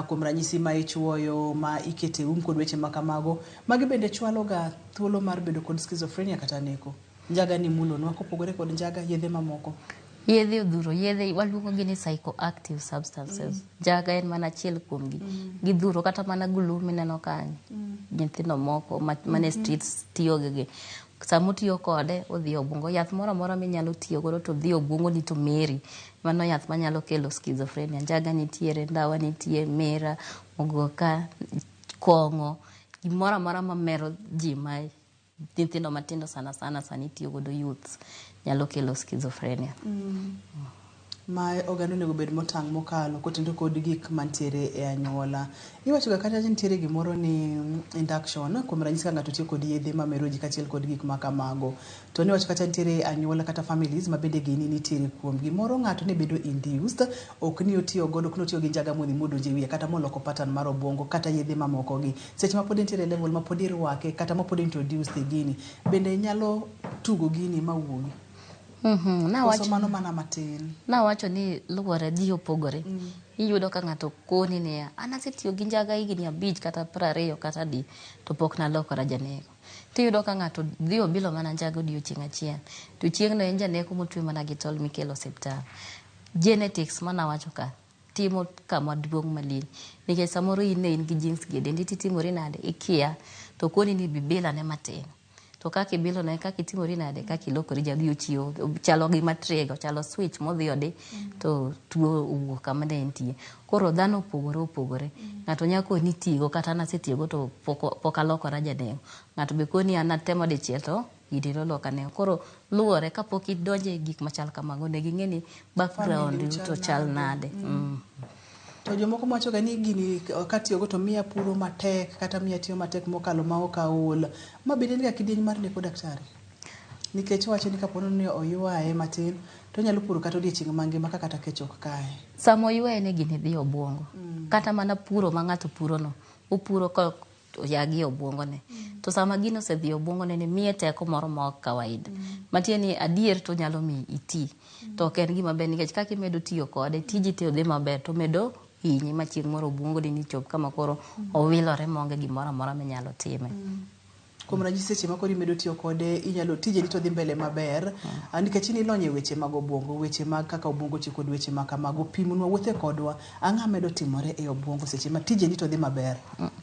[SPEAKER 1] Kuom ranyisi ma ichuoyo, ma ikete um kod weche ma kamago. Magi bende chwalo ga thuolo mar bedo kod schizophrenia kata neko. Njaga ni mulonwa kopogore kod njaga, yedhe mamoko.
[SPEAKER 2] Yedhe odhuro, yedhe waluongo gi ni psychoactive substances. Njaga en mana achiel kuomgi. Gidhuro kata mana glue mineno kanyo. Nyithindo moko mane streets tiyo gi gi. Sama otiyo kode odhi e obwongo. Yath moro amora minyalo tiyo godo to dhi e obwongoni to meri. Mano yath manyalo kelo schizophrenia. Njaga nitiere, ndawa nitie, mira, muguka, kong'o, gimoro amora mamero ji ma nyithindo matindo sana sana sani tiyo godo youths nyalo kelo schizophrenia.
[SPEAKER 1] Ma oganda onego bed motang' mokalo kotenore kod gik mantiere e anyuola. Iwacho ga kata ni nitiere gimoro ni induction, kuom ranyisi ka ng'ato tiyo kod yedhe mamero ji kaachiel kod gik ma kamago. To niwacho kata nitiere anyuola kata families ma bende gini nitiere kuom gimoro ng'ato ne bedo induced, ok ni otiyo godo, ok ni otiyo gi njaga modhi modonjo e wiye kata moloko pattern mar obwongo kata yedhe mamoko gi. Seche ma pod entiere e level ma pod irwake kata ma pod introduced e gini, bende nyalo tugo gini ma wuogi? Koso mano mana matin?
[SPEAKER 2] Nawacho ni luwore ji opogore. Iyudo ka ng'ato koni niya, an asetiyo gi njaga higni 5 kata 20 kata adi to pok nalokora janeko. Tiyudo ka ng'ato dhi obilo mana njaga odiochieng' achiel to chieng'no en janeko motwe mana gi tol mikelo osiptal. Genetics manawacho ka timo kama duong' malich nikech samoro in ne in gi genes gi e dendi titimori nade ikia to koni ni bibilane matin. To kaka ibilone, kaka itimori nade, kaka ilokori jadhi ochiewo, chalo gima trigger, ochalo switch modhi odi to tuo owuok kama ne entie. Koro dhano opogore opogore. Ng'ato nyalo koni ni tigo kata an asetiyogo to pok alokora janeko. Ng'ato be koni an atemo dichiel to gini noloka neko. Koro luwore kapok idonjo e gik machal kamago onego ing'e ni background to chal nade.
[SPEAKER 1] To jomoko wacho ga ni gini katiyogo to miya puro matek kata miya tiyo matek mokalo ma ok aol. Ma bende en ga kidieny mar neko daktari? Nikech owacho ni kapo ni oywaye matin to onyalo puro kata odiochieng' mangima ka kata kech ok kaye.
[SPEAKER 2] Sama oywaye ni gini dhi e obwongo. Kata mana puro ma ng'ato purono, opuro ka oya gi e obwongone. To sama gino osedhi e obwongone ni miye teko moro ma ok kawaida. Matiende ni adier to onyalo miyi iti. To ok en gima ber nikech kaka imedo tiyo kode, tiji te odhi maber to omedo hinyi ma chieng' moro obwongoni ni chop kama koro owilore maonge gimoro amora minyalo time.
[SPEAKER 1] Kuom ranyisi seche ma koro imedo tiyo kode inyalo tijeni to dhi mbele maber nikech in ilony e weche mag obwongo, weche mag kaka obwongo tiyo kod weche ma kamago. Pimnwa, wuothe kodwa, ang'o medo timore e obwongo seche ma tijeni to dhi maber?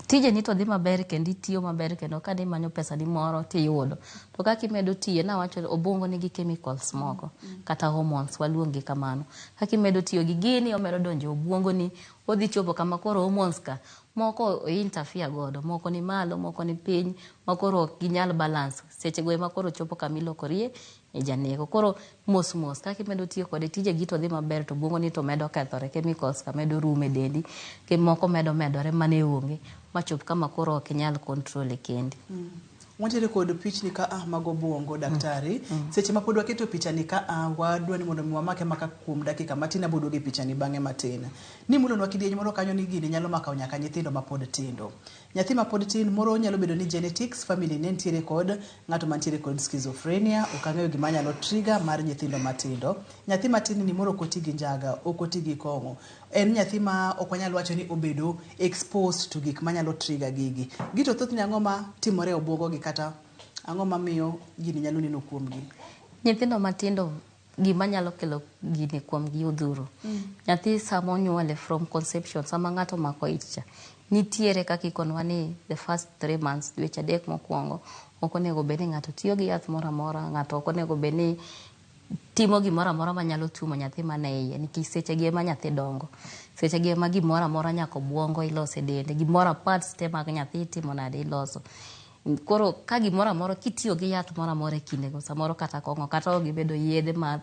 [SPEAKER 2] Tijeni to dhi maber kendo itiyo maber kendo ka imanyo pesa ni moro tiyudo. To kaka imedo tiye, nawacho obwongo nigi chemicals moko kata hormones waluong gi kamano. Kaka imedo tiyo gi gini omedo donjo e obwongoni, odhi chopo kama koro hormones ka moko interfere godo, moko ni malo, moko ni piny, ma koro ok ginyal balance. Sechego ema koro chopo kama ilokorie e janeko. Koro mos mos kaka imedo tiyo kode tijegi to dhi maber to obwongoni to medo kethore, chemicals ka medo rumo e dendi, moko medo medore mane onge machop kama koro ok inyal control e kendi.
[SPEAKER 1] Wantiere kod pichni ka a mag obwongo daktari. Seche ma pod waketo pichani ka a wadwa ni mondo mi wamake maka kuom dakika matin abo duogo e pichani bang'e matin. Ni mulonwa kidieny moro kanyo ni gini nyalo mako nyaka nyithindo mapod tindo. Nyathi mapod tin moro nyalo bedo ni genetics family ne nitiere kod ng'ato mantiere kod schizophrenia, ok ang'eyo gima nyalo trigger mar nyithindo matindo. Nyathi matin ni moro ok oti gi njaga, ok oti gi kong'o. En nyathi ma ok wanyal wacho ni obedo exposed to gik manyalo trigger gigi. Gi to thothne ang'o ma timore e obwongo gi kata ang'o mamiyo gini nyalo neno kuomgi?
[SPEAKER 2] Nyithindo matindo gima nyalo kelo gini kuomgi odhuro. Nyathi sama onyuole from conception, sama ng'ato omako ich cha, nitiere kaka ikonwa ni the first 3 months, dweche 3 mokwongo, ok onego bed ni ng'ato tiyo gi yath moro amora, ng'ato ok onego bed ni timo gimoro amora manyalo tuomo nyathi mane iye nikech seche gi ema nyathi dongo. Seche gi ema gimoro amora nyaka obwongo iloso e dende, gimoro parts te mag nyathi itimo nade iloso. Koro ka gimoro amora kitiyo gi yath moro amora e kindego, samoro kata kong'o kata ok gibedo yedhe mag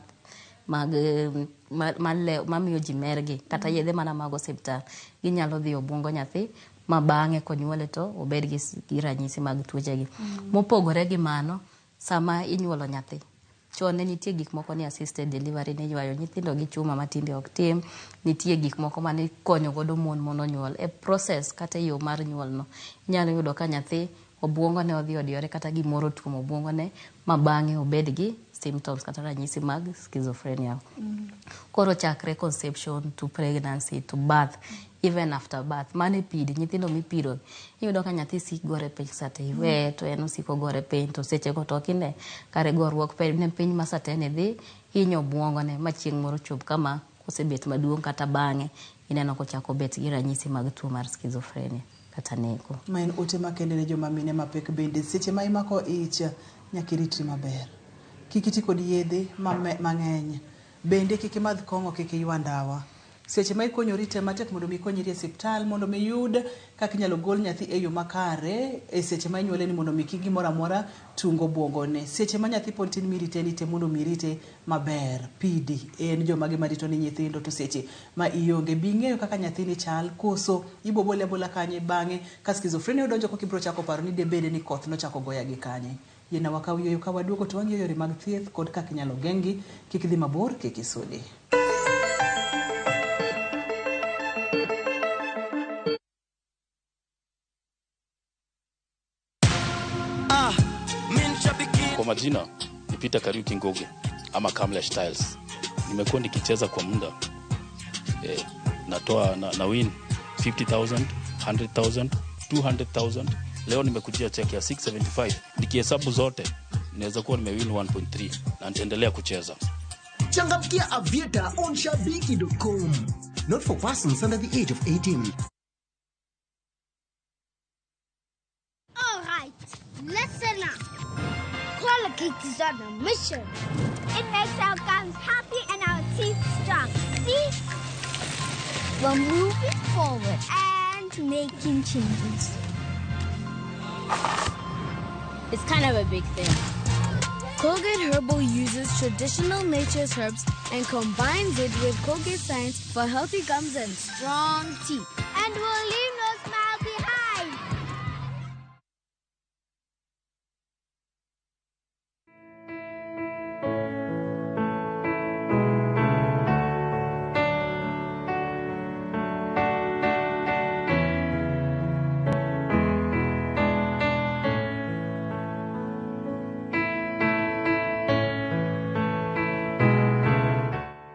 [SPEAKER 2] mamiyo ji mergi kata yedhe mana mag osiptal, ginyalo dhi e obwongo nyathi ma bang'e konyuole to obed gi ranyisi mag tuochegi. Mopogore gi mano, sama inyuolo nyathi, chon ne nitie gik moko ni assisted delivery, ne iywayo nyithindo gi chuma ma tinde ok tim, nitie gik moko mane ikonyo godo mon mondo onyuol. E process kata e yo mar nyuol no, inyalo yudo ka nyathi obwongo ne odhi odiyore kata gimoro otuomo obwongo ne ma bang'e obed gi symptoms kata ranyisi mag schizophrenia. Koro chakre conception to pregnancy to birth, even after birth, mano e pidi, nyithindo mipiro, iyudo ka nyathi sik gore piny sate iweye to en osiko gore piny to sechego to ok ine kare goruok ne piny ma sate ni dhi hinyo obwongone ma chieng' moro chop kama kosebet maduong' kata bang'e ineno kochako bet gi ranyisi mag tuo mar schizophrenia kata neko.
[SPEAKER 1] Ma en ote makende ne joma mine mapek bende seche ma imako ich nyaka iritri maber. Kik iti kod yedhe mang'eny. Bende kik imadh kong'o, kik iywa ndawa. Seche ma ikonyori tem matek mondo mi ikonyri e siptal mondo mi iyud kaka inyalo gol nyathi e yo makare e seche ma inyuole ni mondo mi kik gimoro amora tung obwongone. Seche ma nyathi pod tin mirite ni tem mondo mi irite maber. Pidi en jomage marito ni nyithindo to seche ma ionge bi ing'eyo kaka nyathini chal koso ibobole abola kanye bang'e ka schizophrenia odonjo koka ibiro chako paro ni debede ni koth nochako goya gi kanye. Yiena wakaw yueyo ka waduogo to wang'iyo yore mag thieth kod kaka inyalo geng'gi kik idhi mabor kik isudi.
[SPEAKER 15] Kwa majina ni Peter Kariuki Ngugi ama Kamlesh Tiles. Nimekuwa nikicheza kwa muda natoa na win 50,000, 100,000, 200,000. Leo nimekujia check ya 675. Nikihesabu zote naweza kuwa nimewin 1.3 na nitaendelea kucheza.
[SPEAKER 16] Changamkia Aviator on shabiki.com. Not for persons under the age of 18.
[SPEAKER 17] All right, listen up. Colgate is on a mission. It makes our gums happy and our teeth strong. See? We're moving forward and making changes.
[SPEAKER 18] It's kind of a big thing.
[SPEAKER 19] Colgate Herbal uses traditional nature's herbs and combines it with Colgate science for healthy gums and strong teeth.
[SPEAKER 17] And we'll leave no smile behind.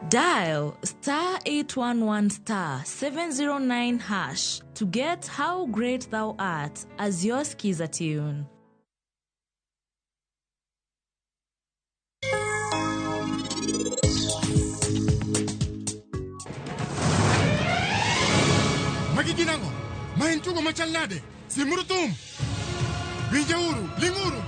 [SPEAKER 20] Dial star 811 star 709 hash to get How Great Thou Art as your skiza tune.
[SPEAKER 21] Magi gin ang'o? Ma en tugo machal nade? Simuru thum! Winjauru, ling'uru!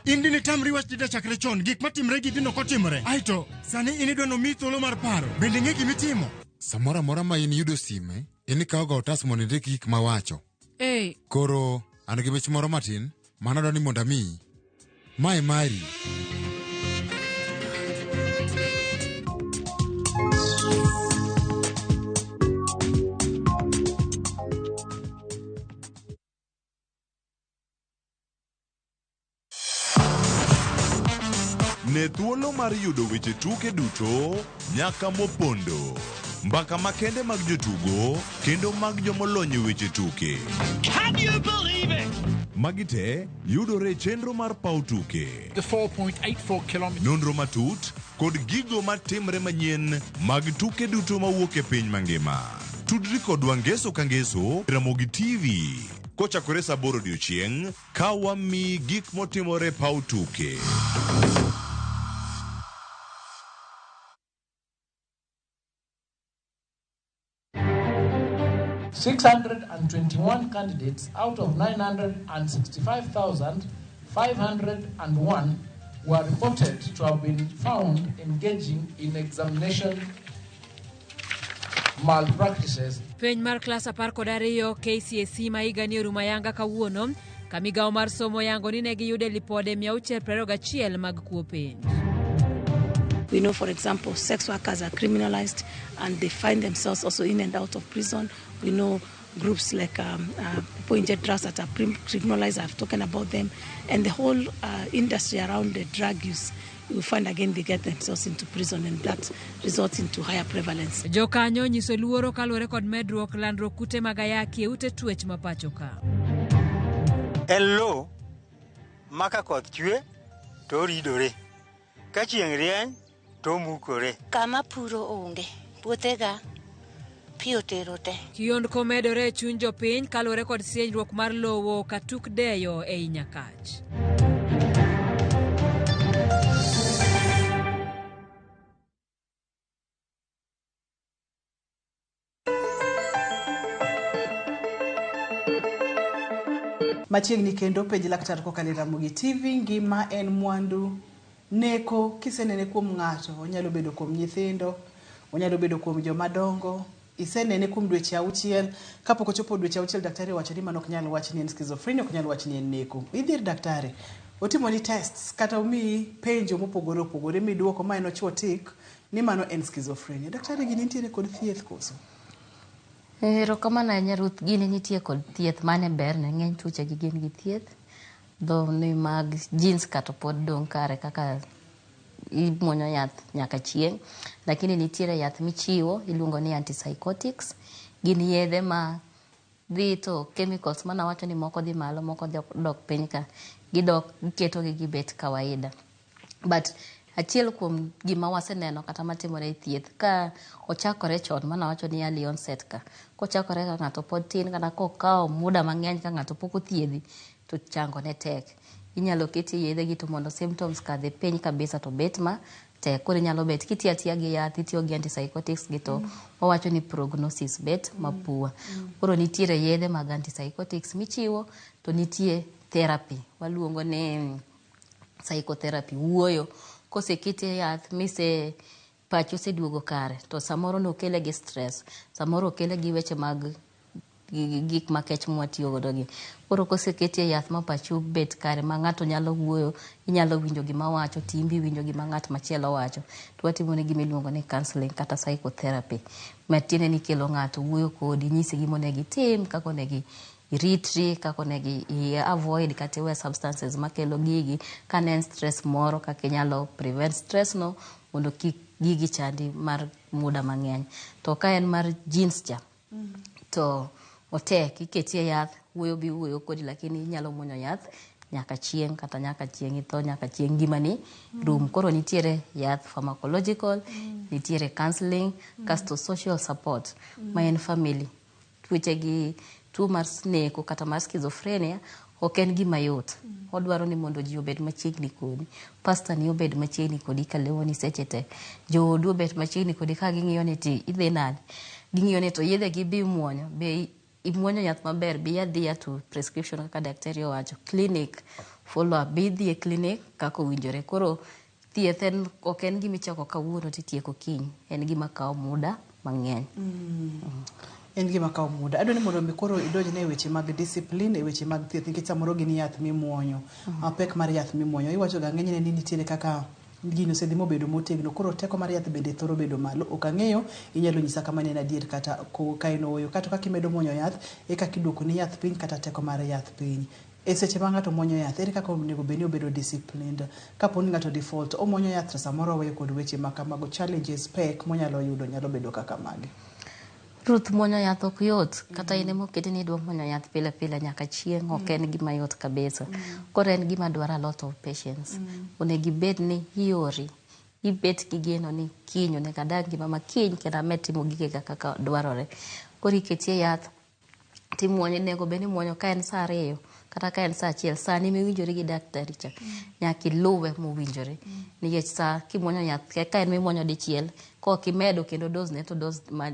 [SPEAKER 21] In dine tamri wach dida chakre chon, gik matimre gi dino kotimore. Aeto, sani in idwa nomiyi thuolo mar paro. Bende ing'e gimitimo?
[SPEAKER 22] Samoro amora ma in yudo sime, in ikawoga otas mondo indik gik mawacho.
[SPEAKER 4] Ee.
[SPEAKER 22] Koro, an gi mich moro matin, mano adwa ni mondo amiyi. Mae mari.
[SPEAKER 8] Ne thuolo mar yudo weche tuke duto nyaka mopondo. Mbaka makende mag jotugo kendo mag jomolony e weche tuke.
[SPEAKER 23] Can you believe it?
[SPEAKER 8] Magi te yudore e chenro mar paw tuke.
[SPEAKER 23] The 4.84 kilometers.
[SPEAKER 8] Nonro matut kod gigo matimre manyien mag tuke duto mawuok e piny mangima. Tudri kodwa ngeso ka ngeso Ramogi TV kochakore saa 8 odiochieng' ka wamiyi gik motimore paw tuke.
[SPEAKER 24] 621 candidates out of 965,501 were reported to have been found engaging in examination malpractices.
[SPEAKER 25] Penj mar klas 12 KCSE ma higa ni orumo ayanga kawuono, ka migawo mar somo yango ni ne giyude lipode 621 mag kuo penj.
[SPEAKER 26] We know, for example, sex workers are criminalized and they find themselves also in and out of prison. We know groups like people inject drugs that are criminalized, I've talked about them. And the whole industry around the drug use, you find again they get themselves into prison and that results into higher prevalence.
[SPEAKER 25] Jokanyo nyiso luoro kaluwore kod medruok landruok kute mag ayaki e ute twech ma pacho ka.
[SPEAKER 27] En lowo ma ka koth chwe to oridore, ka chieng' rieny to omukore.
[SPEAKER 28] Kama puro onge, puothega pi otero te.
[SPEAKER 25] Kiondko medore e chuny jopiny kaluwore kod sienyruok mar lowo katuk deyo ei Nyakach.
[SPEAKER 1] Machiegni kendo penj laktar kokalo e Ramogi TV, ngima en mwandu. Neko kisenene kuom ng'ato, onyalo bedo kuom nyithindo, onyalo bedo kuom joma dongo. Isenene kuom dweche auchiel, kapok ochopo dweche auchiel daktari owacho ni mano ok nyal wach ni en schizophrenia, ok nyal wach ni en neko. Idhi ir daktari, otimoni tests kata omiyi penjo mopogore opogore miduoko ma en ochuo tik ni mano en schizophrenia. Daktari gini nitiere kod thieth koso?
[SPEAKER 2] Erokamano ahinya Ruth, gini nitie kod thieth mane berne, ng'eny tuoche gi gin gi thieth. Dho ni mag genes ka to pod dong' kare kaka imuonyo yath nyaka chieng', lakini nitiere yath michiwo iluongo ni antipsychotics. Gin yedhe ma dhi to chemicals manawacho ni moko dhi malo moko dok piny ka, gidok giketogi gibet kawaida. But achiel kuom gima waseneno kata matimore e thieth ka ochakore chon manawacho ni early onset ka kochakore ka ng'ato pod tin kata kokawo muda mang'eny ka ng'ato pok othiedhi to chango ne tek. Inyalo ketie yedhe gi to mondo symptoms kadhi piny kabisa to bet ma tek. Koro inyalo bet kitiyo atiya gi yath itiyo gi antipsychotics gi to wawacho ni prognosis bet ma poor. Koro nitiere yedhe mag antipsychotics michiwo to nitie therapy waluongo ni psychotherapy wuoyo. Koseketie yath mise pachi oseduogo kare to samoro nokele gi stress, samoro okele gi weche mag gik makech mwatiyo godo gi. Koro koseketie yath ma pachi obet kare ma ng'ato nyalo wuoyo, inyalo winjo gima wacho, to in be iwinjo gima ng'at machielo wacho. To watimo ne gima iluongo ni counseling kata psychotherapy. Matiende ni ikelo ng'ato wuoyo kodi, nyisi gima onego itim, kaka onego iritri, kaka onego i avoid kata iwe substances makelo gigi. Ka ne en stress moro, kaka inyalo prevent stress no mondo kik gigi chandi mar muda mang'eny. To ka en mar genes cha, to otek iketie yath, wuoyo bi wuoyo kodi lakini inyalo muonyo yath nyaka chieng' kata nyaka chieng' itho nyaka chieng' ngimani rum. Koro nitiere yath pharmacological, nitiere counseling, kasto social support ma en family. Tuoche gi tuo mar neko kata mar schizophrenia ok en gima yot. Odwaro ni mondo ji obed machiegni kodi. Pastor ni obed machiegni kodi kalewoni seche te. Joodu obed machiegni kodi ka ging'iyo ni ti idhi nade. Ging'iyo ni to yedhe gi be imuonyo, be imuonyo yath maber, be adhiya to prescription kaka daktari owacho. Clinic follow up, be idhi e clinic kaka owinjore. Koro thieth en ok en gima ichako kawuono titieko kiny. En gima kawo muda mang'eny.
[SPEAKER 1] En gima kawo muda. Adwa ni mondo mi koro idonjne e weche mag discipline, e weche mag thieth nikech samoro gin yath mimuonyo. Pek mar yath mimuonyo. Iwacho ga ng'enyne ni nitiere kaka gini osedhi mobedo motegno. Koro teko mar yath bende thoro bedo malo. Ok ang'eyo, inyalo nyisa kama en adier kata ka en ooyo. Kata kaka imedo muonyo yath, e kaka iduoko ni yath piny kata teko mar yath piny. E seche ma ng'ato muonyo yath, ere kaka onego bed ni obedo disciplined? Kapo ni ng'ato default, omuonyo yath to samoro oweyo kod weche ma kamago, challenges, pek monyalo yudo nyalo bedo kaka mage.
[SPEAKER 2] Ruth, muonyo yath ok yot. Kata in ema oketi ni idwa muonyo yath pile pile nyaka chieng' ok en gima yot kabisa. Koro en gima dwaro a lot of patience. Onego ibed ni iori, ibet gi geno ni kiny onego adag ngima ma kiny kendo amed timo gigega kaka dwarore. Koro iketie yath timuonyo, onego bed ni imuonyo ka en saa 2 kata ka en saa 1, sani miwinjori gi daktari cha nyaka iluwe mowinjore. Nikech saa kimuonyo yath ka en mimuonyo dichiel, kok imedo kendo dose ne to dose ma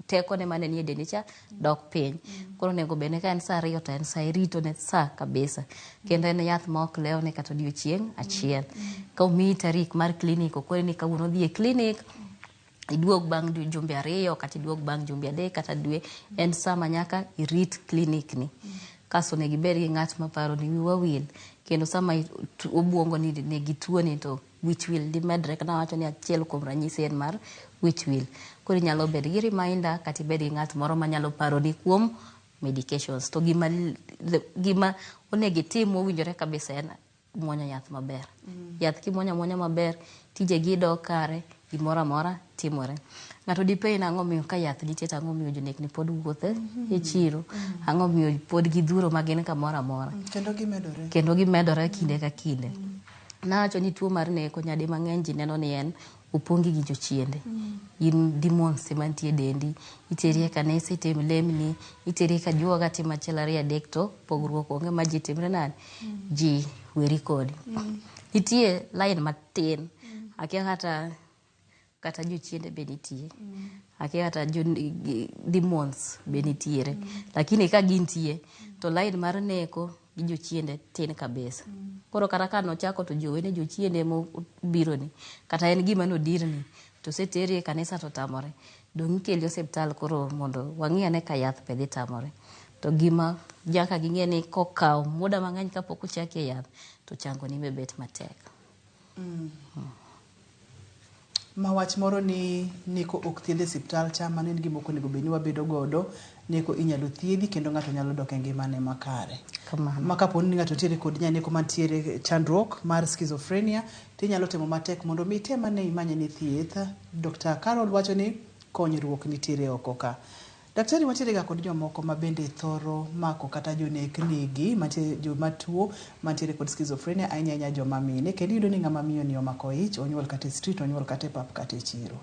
[SPEAKER 2] tekone mane nie dendi cha dok piny. Koro onego bed ni ka en saa 2 to en saa irito ne saa kabisa. Kendo en yath ma ok lewne kata odiochieng' achiel. Ka omiyi tarik mar clinic, okoni ni kawuono dhi e clinic, iduog bang' jumbe 2 kata iduog bang' jumbe 3 kata dwe, en sama nyaka irit clinic ni. Kasto onego ibed gi ng'at maparo ni wiwa wil, kendo sama obuongo ni nigi tuo ni to wich wil dhi medre. Kata nawacho ni achiel kuom ranyisi en mar wich wil. Koro inyalo bedo gi reminder kata ibed gi ng'at moro manyalo paroni kuom medications. To gima onego itim mowinjore kabisa en muonyo yath maber. Yath kimuonyo amuonya maber, tijegi dok kare, gimoro amora timore. Ng'ato dipenj ni ang'o miyo ka yath nitie to ang'o miyo jonekni pod wuotho e chiro, ang'o miyo pod gidhuro ma gin kamoro amora.
[SPEAKER 1] Kendo gimedore.
[SPEAKER 2] Kendo gimedore kinde ka kinde. Nawacho ni tuo mar neko nyadi mang'eny ji neno ni en opongi gi jochiende. In demons ema nitie e dendi, iteri e kanisa itim lemni, iteri ka juoga tim 1 2 3 to pogruok onge ma ji timre nade, ji weri kodi. Nitie line matin, akia kata jochiende be nitie, akia kata demons be nitiere, lakini ka gintie to line mar neko gi jochiende tin kabisa. Koro kata ka nochako to ji owene jochiende emobironi, kata en gima nodirni, to oseteri e kanisa to otamore, dong' ikeli osiptal koro mondo wang'i ane ka yath be dhi tamore. To gima nyaka ging'e ni kokawo muda mang'eny kapok ochakie yath, to changoni be bet matek.
[SPEAKER 1] Ma wach moro ni neko ok thiedh e siptal cha, mano en gima ok onego bed ni wabedo godo. Neko inyalo thiedhi kendo ng'ato nyalo dok e ngimane makare.
[SPEAKER 2] Kamano.
[SPEAKER 1] Ma kapo ni ng'ato nitiere kod nyaneko mantiere chandruok mar schizophrenia, to inyalo temo matek mondo mi item ane imanye ne thieth. Dr. Carol wacho ni konyruok nitiere oko ka. Daktari wantiere ga kod jomoko ma bende thoro mako kata jonekni gi mantie joma tuo mantiere kod schizophrenia ahinya ahinya joma mine kendo iyudo ni ng'ama miyo ni omako ich onyuol kata e street onyuol kata e pap kata e chiro.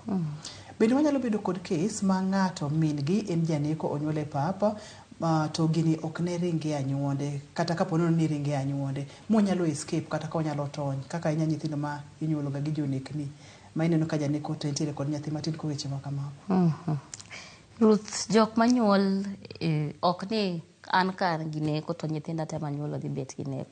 [SPEAKER 1] Bende wanyalo bedo kod case ma ng'ato min gi en janeko onyuol e pap to gini ok ne ringe e anyuonde kata kapo nono ni ringe e anyuonde monyalo escape kata ka onyalo tony kaka ahinya nyithindo ma inyuolo ga gi jonekni ma ineno ka janeko to entiere kod nyathi matin ko weche ma kamago.
[SPEAKER 2] Ruth, jok manyuol ok ni an ka an gi neko to nyithinda te manyuolo dhi bet gi neko.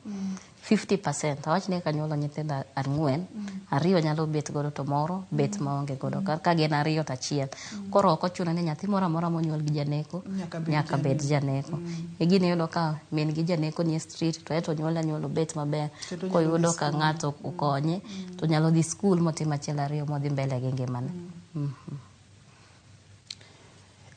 [SPEAKER 2] 50% awach ni kanyuolo nyithindo ang'wen, ariyo nyalo bet godo to moro bet maonge godo. Ka gin ariyo to achiel. Koro ok ochuno ni nyathi moro amora monyuol gi janeko nyaka bed janeko. E gini iyudo ka min gi janeko nie street to eto onyuole anyuola obet maber. Koyudo ka ng'ato okonye to nyalo dhi skul motim achiel ariyo modhi mbele gi ngimane.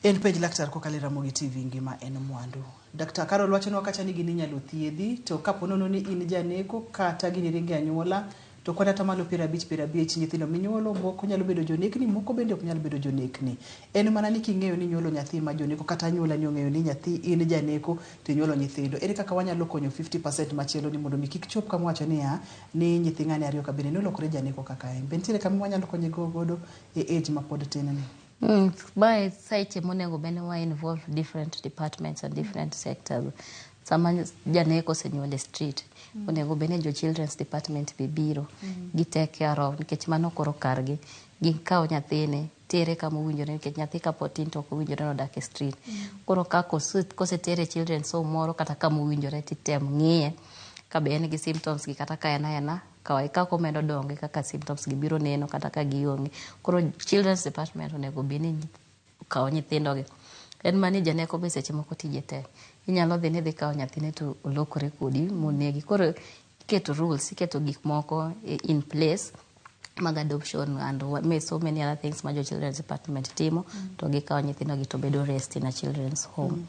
[SPEAKER 1] En penj laktar kokalo e Ramogi TV ngima en mwandu. Dr. Carol wachonwa kacha ni gini inyalo thiedhi to kapo nono ni in janeko kata gini ringe anyuola to kwan atamalo 50 50 nyithindo minyuolo moko nyalo bedo jonekni moko bende ok nyal bedo jonekni. En mana ni king'eyo ni inyuolo nyathi ma joneko kata anyuola ni ong'eyo ni nyathi in janeko to inyuolo nyithindo. Ere kaka wanyalo konyo 50% machielo ni mondo mi kik chop kama wacho niya ni nyithi ng'ane ariyo ka bende nolokore janeko kaka en. Be nitiere kama wanyalo konye godo e age ma pod tin ni?
[SPEAKER 2] Mae seche monego bed ni wa involve different departments and different sectors. Sama janeko osenyuol e street, onego bed ni jo children's department be biro gi take care of nikech mano koro kargi. Gikawo nyathini tere kama owinjore nikech nyathi kapod tin to ok owinjore nodak e street. Koro ka kosetere e children's home moro kata kama owinjore titem ng'iye ka be en gi symptoms gi kata ka en aena kaka omedo dongo e kaka symptoms gi biro neno kata ka gionge. Koro children's department onego bed ni okawo nyithindo gi. En mana ni janeko be seche moko tije tek. Inyalo dhi ni idhi kawo nyathine to olokore kodi monegi. Koro iketo rules, iketo gik moko in place mag adoption and so many other things ma jo children's department timo to gikawo nyithindo gi to bedo raised in a children's home.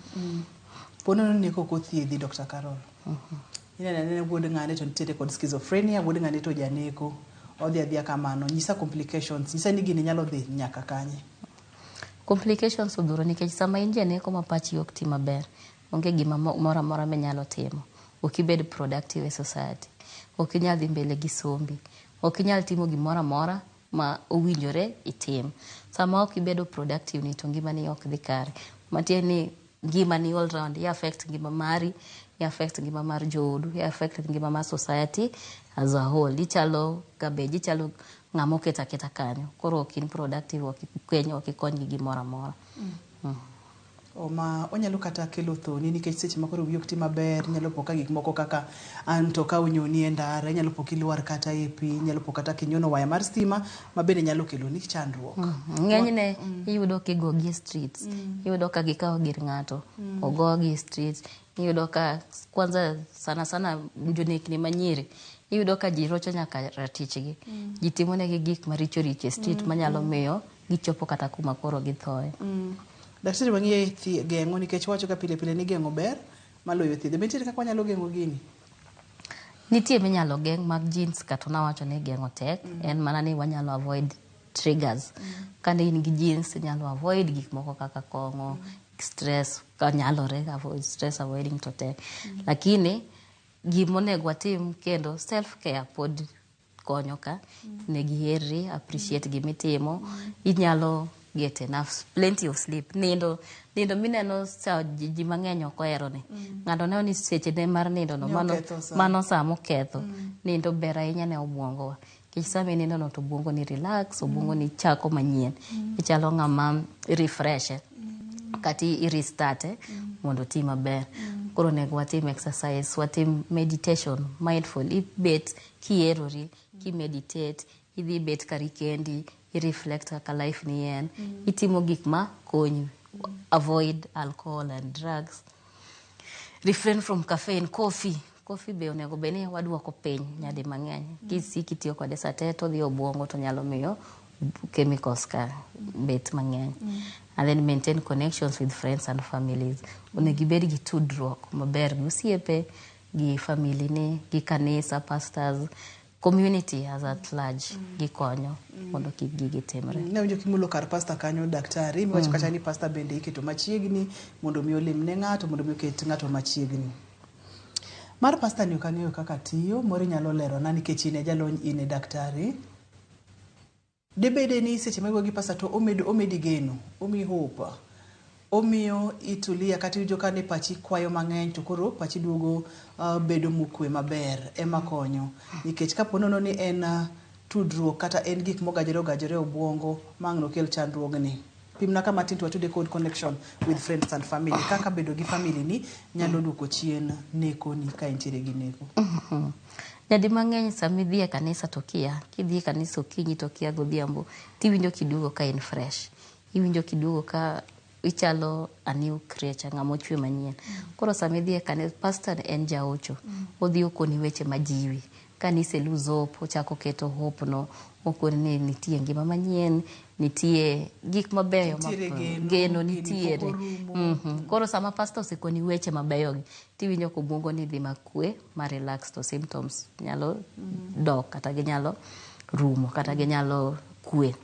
[SPEAKER 1] Po nono ni neko ok othiedhi Dr. Carol. Ineno anena wuod ng'ane to nitiere kod schizophrenia, wuod ng'ane to janeko. Odhi adhiya kamano. Nyisa complications, nyisa ni gini nyalo dhi nyaka kanye.
[SPEAKER 2] Complications odhuro nikech sama in janeko ma pachi ok ti maber, onge gima moro amora minyalo timo. Ok ibed productive e society. Ok inyal dhi mbele gi sombi. Ok inyal timo gimoro amora ma owinjore itim. Sama ok ibedo productive ni to ngimani ok dhi kare. Matiende ni ngimani all round, i affect ngima mari, i affect ngima mar joodu, i affect ngima mar society as a whole. Ichalo garbage, ichalo ng'ama oket aketa kanyo. Koro ok in productive, ok ikeny, ok ikony gi gimoro amora.
[SPEAKER 1] Ma onyalo kata kelo thoni nikech seche ma koro wiyi ok ti maber, inyalo po ka gik moko kaka an to ka onyoni e ndara, inyalo po kilwar kata e pi, inyalo po kata kinyono waya mar stima ma bende nyalo kelo ni chandruok.
[SPEAKER 2] Ng'enyne iyudo kigogi e streets, iyudo ka gikawo gir ng'ato, ogogi e streets, iyudo ka kwanza sana sana jonekni manyiri, iyudo ka ji rocho nyaka ratichgi. Ji timonegi gik maricho richo e street manyalo miyo gichopo kata kuma koro githoe.
[SPEAKER 1] Daktari wang'iye geng'o nikech wacho ka pile pile ni geng'o ber maloyo thiedho. Be nitiere kaka wanyalo geng'o gini?
[SPEAKER 2] Nitie minyalo geng' mag genes kata nawacho ni geng'o tek, en mana ni wanyalo avoid triggers. Kane in gi genes inyalo avoid gik moko kaka kong'o, stress kanyalore, avoid stress avoiding to tek. Lakini gimonego watim kendo self care pod konyo ka, onego iherri, appreciate gimitimo, inyalo get enough plenty of sleep. Nindo nindo mineno sa ji mang'eny ok ohero ni. Ng'ato neno ni seche ne mar nindo no mano mano saa moketho. Nindo ber ahinya ne obwongo wa. Nikech sama inindo no to obwongo ni relax, obwongo ni chako manyien. Ichalo ng'ama refresh kata i restart mondo oti maber. Koro onego watim exercise, watim meditation, mindful. Ibet kierori, kimeditate, idhi bet kari kendi, i-reflect kaka life ni en. Itimo gik ma konyi. Avoid alcohol and drugs. Refrain from caffeine, coffee. Coffee be onego bed ni waduoko piny nyadi mang'eny. Kisik itiyo kode sa te to odhi e obuongo to nyalo miyo chemicals ka bet mang'eny. And then maintain connections with friends and families. Onego ibed gi tudruok maber gi osiepe, gi family ni, gi kanisa, pastors, community as at large gikonyo mondo kik gigi timre.
[SPEAKER 1] Ne awinjo kimulo kar pasta kanyo daktari, miwacho kacha ni pasta bende iketo machiegni mondo mi olim ne ng'ato, mondo mi oket ng'ato machiegni. Mar pasta ni ok ang'eyo kaka tiyo, moro inyalo lerona nikech in e jalony, in e daktari. Dibede ni seche ma iwuoyo gi pasta to omedo omedi geno, omiyi hope, omiyo itulia kata iwinjo ka ne pachi kwayo mang'eny to koro pachi duogo bedo mokwe maber ema konyo. Nikech kapo nono ni en tudruok kata en gik mogajore ogajore e obuongo ma ang' nokel chandruogni. Pimna kama tin to watude kod connection with friends and family. Kaka bedo gi family ni nyalo duoko chien neko ni ka intiere gi neko.
[SPEAKER 2] Nyadi mang'eny sama idhi e kanisa to kia, kidhi e kanisa okinyi to kia godhiambo, tiwinjo kiduogo ka in fresh. Iwinjo kiduogo ka ichalo a new creature, ng'ama ochwe manyien. Koro sama idhi e kanisa, pastor en jaocho. Odhi okoni weche majiwi. Ka nise lose hope, ochako keto hope no, okoni ni nitie ngima manyien, nitie gik mabeyo ma
[SPEAKER 1] Nitiere geno,
[SPEAKER 2] geno
[SPEAKER 1] geni
[SPEAKER 2] nitiere.
[SPEAKER 1] pok orumo.
[SPEAKER 2] Koro sama pastor osekoni weche mabeyo gi, tiwinjo ka obuongo ni dhi makwe, ma relax to symptoms nyalo dok kata ginyalo rumo kata ginyalo kwe.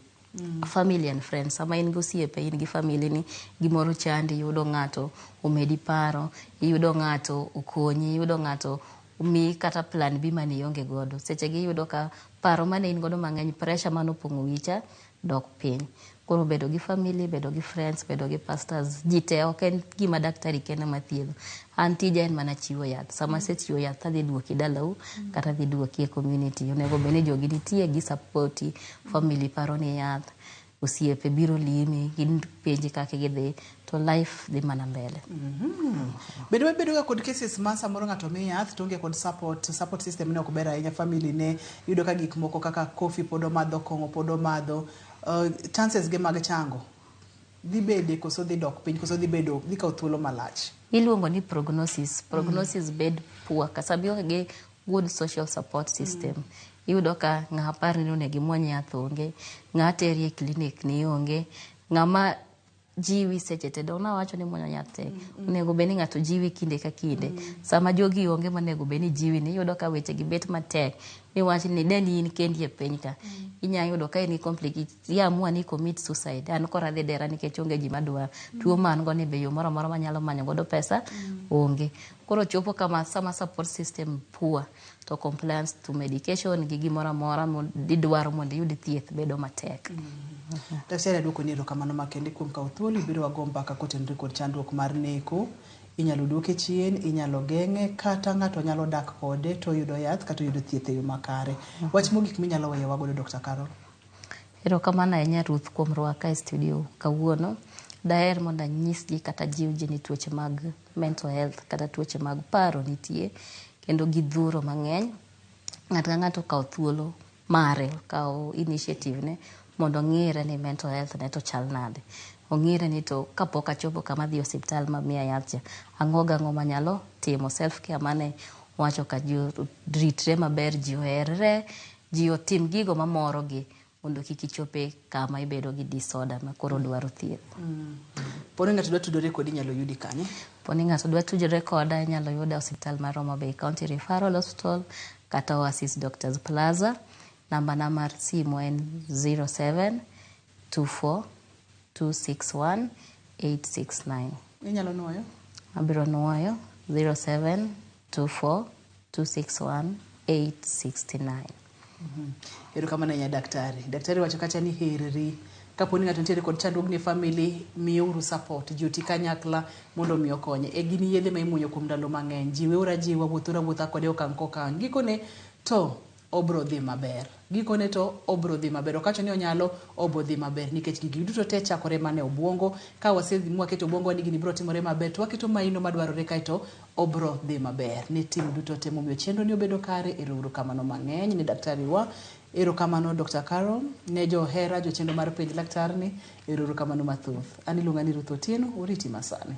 [SPEAKER 2] Family and friends, sama in gi osiepe, in gi family ni, gimoro chandi, iyudo ng'ato omedi paro, iyudo ng'ato okonyi, iyudo ng'ato omiyi kata plan B mane ionge godo. Seche gi iyudo ka paro mane in godo mang'eny, pressure mane opong'o wicha dok piny. Koro bedo gi family, bedo gi friends, bedo gi pastors, ji te ok en gima daktari kende ma thiedho. An tija en mana chiwo yath. Sama asechiwo yath tadhi duoki dalau kata adhi duoki e community. Onego bed ni jogi nitie gi support, family paro ni yath, osiepe biro limi, gipenji kaka gidhi, to life dhi mana mbele.
[SPEAKER 1] Bende wabedo ga kod cases ma samoro ng'ato mi yath to onge kod support, support system ne ok ber ahinya family ne iyudo ka gik moko kaka coffee pod omadho, kong'o pod omadho, chances ge mag chango dhi bede koso dhi dok piny koso dhi bedo dhi kawo thuolo malach.
[SPEAKER 2] Iluongo ni prognosis. Prognosis bed poor. Ka sama ionge gi good social support system. Iyudo ka ng'a par ni onego imuony yath onge, ng'a teri e clinic ni onge, ng'ama jiwi seche te. Dong' nawacho ni muonyo yath tek. Onego bed ni ng'ato jiwi kinde ka kinde. Sama jogi onge monego bed ni jiwi ni, iyudo ka weche gi bet matek. Miwach ni de ni in kendi e piny ka. Inya yudo ka in gi complicate, iamua ni commit suicide. An koro adhi dera nikech onge gima dwaro. Tuo ma an go ni be yo moro amora manyalo manyo godo pesa onge. Koro chopo kama sama support system poor to compliance to medication gi gimoro amora idwaro mondo iyud thieth bedo matek.
[SPEAKER 1] Daktari aduoko ni erokamano makende kuom kawo thuolo ibiro wago mbaka kotenore kod chandruok mar neko. Inyalo duoke chien, inyalo geng'e, kata ng'ato nyalo dak kode to oyudo yath kata oyudo thieth e yo makare. Wach mogik minyalo weyo wagodo Dr. Carol.
[SPEAKER 2] Erokamano ahinya Ruth kuom rwaka e studio kawuono. Daher mondo anyis ji kata jiw ji ni tuoche mag mental health kata tuoche mag paro nitie kendo gidhuro mang'eny. Ng'ato ka ng'ato okaw thuolo mare, okaw initiative ne mondo ong'ire ni mental health ne to chal nade. Ong'ire ni to kapok achopo kama adhi e osiptal ma miya yath cha, ang'o gang'o manyalo timo self care mane wacho ka ji oritre maber, ji oherre, ji otim gigo mamorogi mondo kik ichope kama ibedo gi disorder ma koro dwaro thieth.
[SPEAKER 1] Poni ng'ato dwa tudore kodi inyalo yudi kanye?
[SPEAKER 2] Poni ng'ato dwa tudore koda inyalo yuda e osiptal mar Homa Bay County Referral Hospital kata Oasis Doctors Plaza. Namba na mar simu en 0724 261 869.
[SPEAKER 1] Inyalo nuoyo?
[SPEAKER 2] Abiro nuoyo 0724 261 869.
[SPEAKER 1] Erokamano ahinya daktari. Daktari wacho kacha ni herri. Kapo ni ng'ato nitiere kod chandruogni e family, miyeuru support. Ji oti kanyakla mondo mi okonye. E gin yedhe ma imuonyo kuom ndalo mang'eny. Jiweuru ajiwa, wuothuru awuotha kode okang' kokang'. Gikone to Obro dhi maber. Gikone to obro dhi maber. Ok awacho ni onyalo, obo dhi maber. Nikech gigi duto te chakore mana e obuongo. Ka wasedhi mwaketo obuongowa ni gini bro timore maber, to waketo maino madwarore kaeto obro dhi maber. Ne tim duto te momiyo chenro ni obedo kare, ero uru kamano mang'eny ne daktari wa. Erokamano Dr. Carol, ne johera jochenro mar penj laktarni, ero uru kamano mathoth. An iluonga ni Ruth Otieno, oriti masani.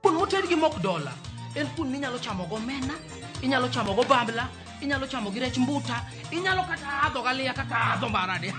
[SPEAKER 4] Kuon moted gi mok dola en kuon minyalo chamo go omena, inyalo chamo go bambla, inyalo chamo gi rech mbuta, inyalo kata adho galiya kaka adho marani.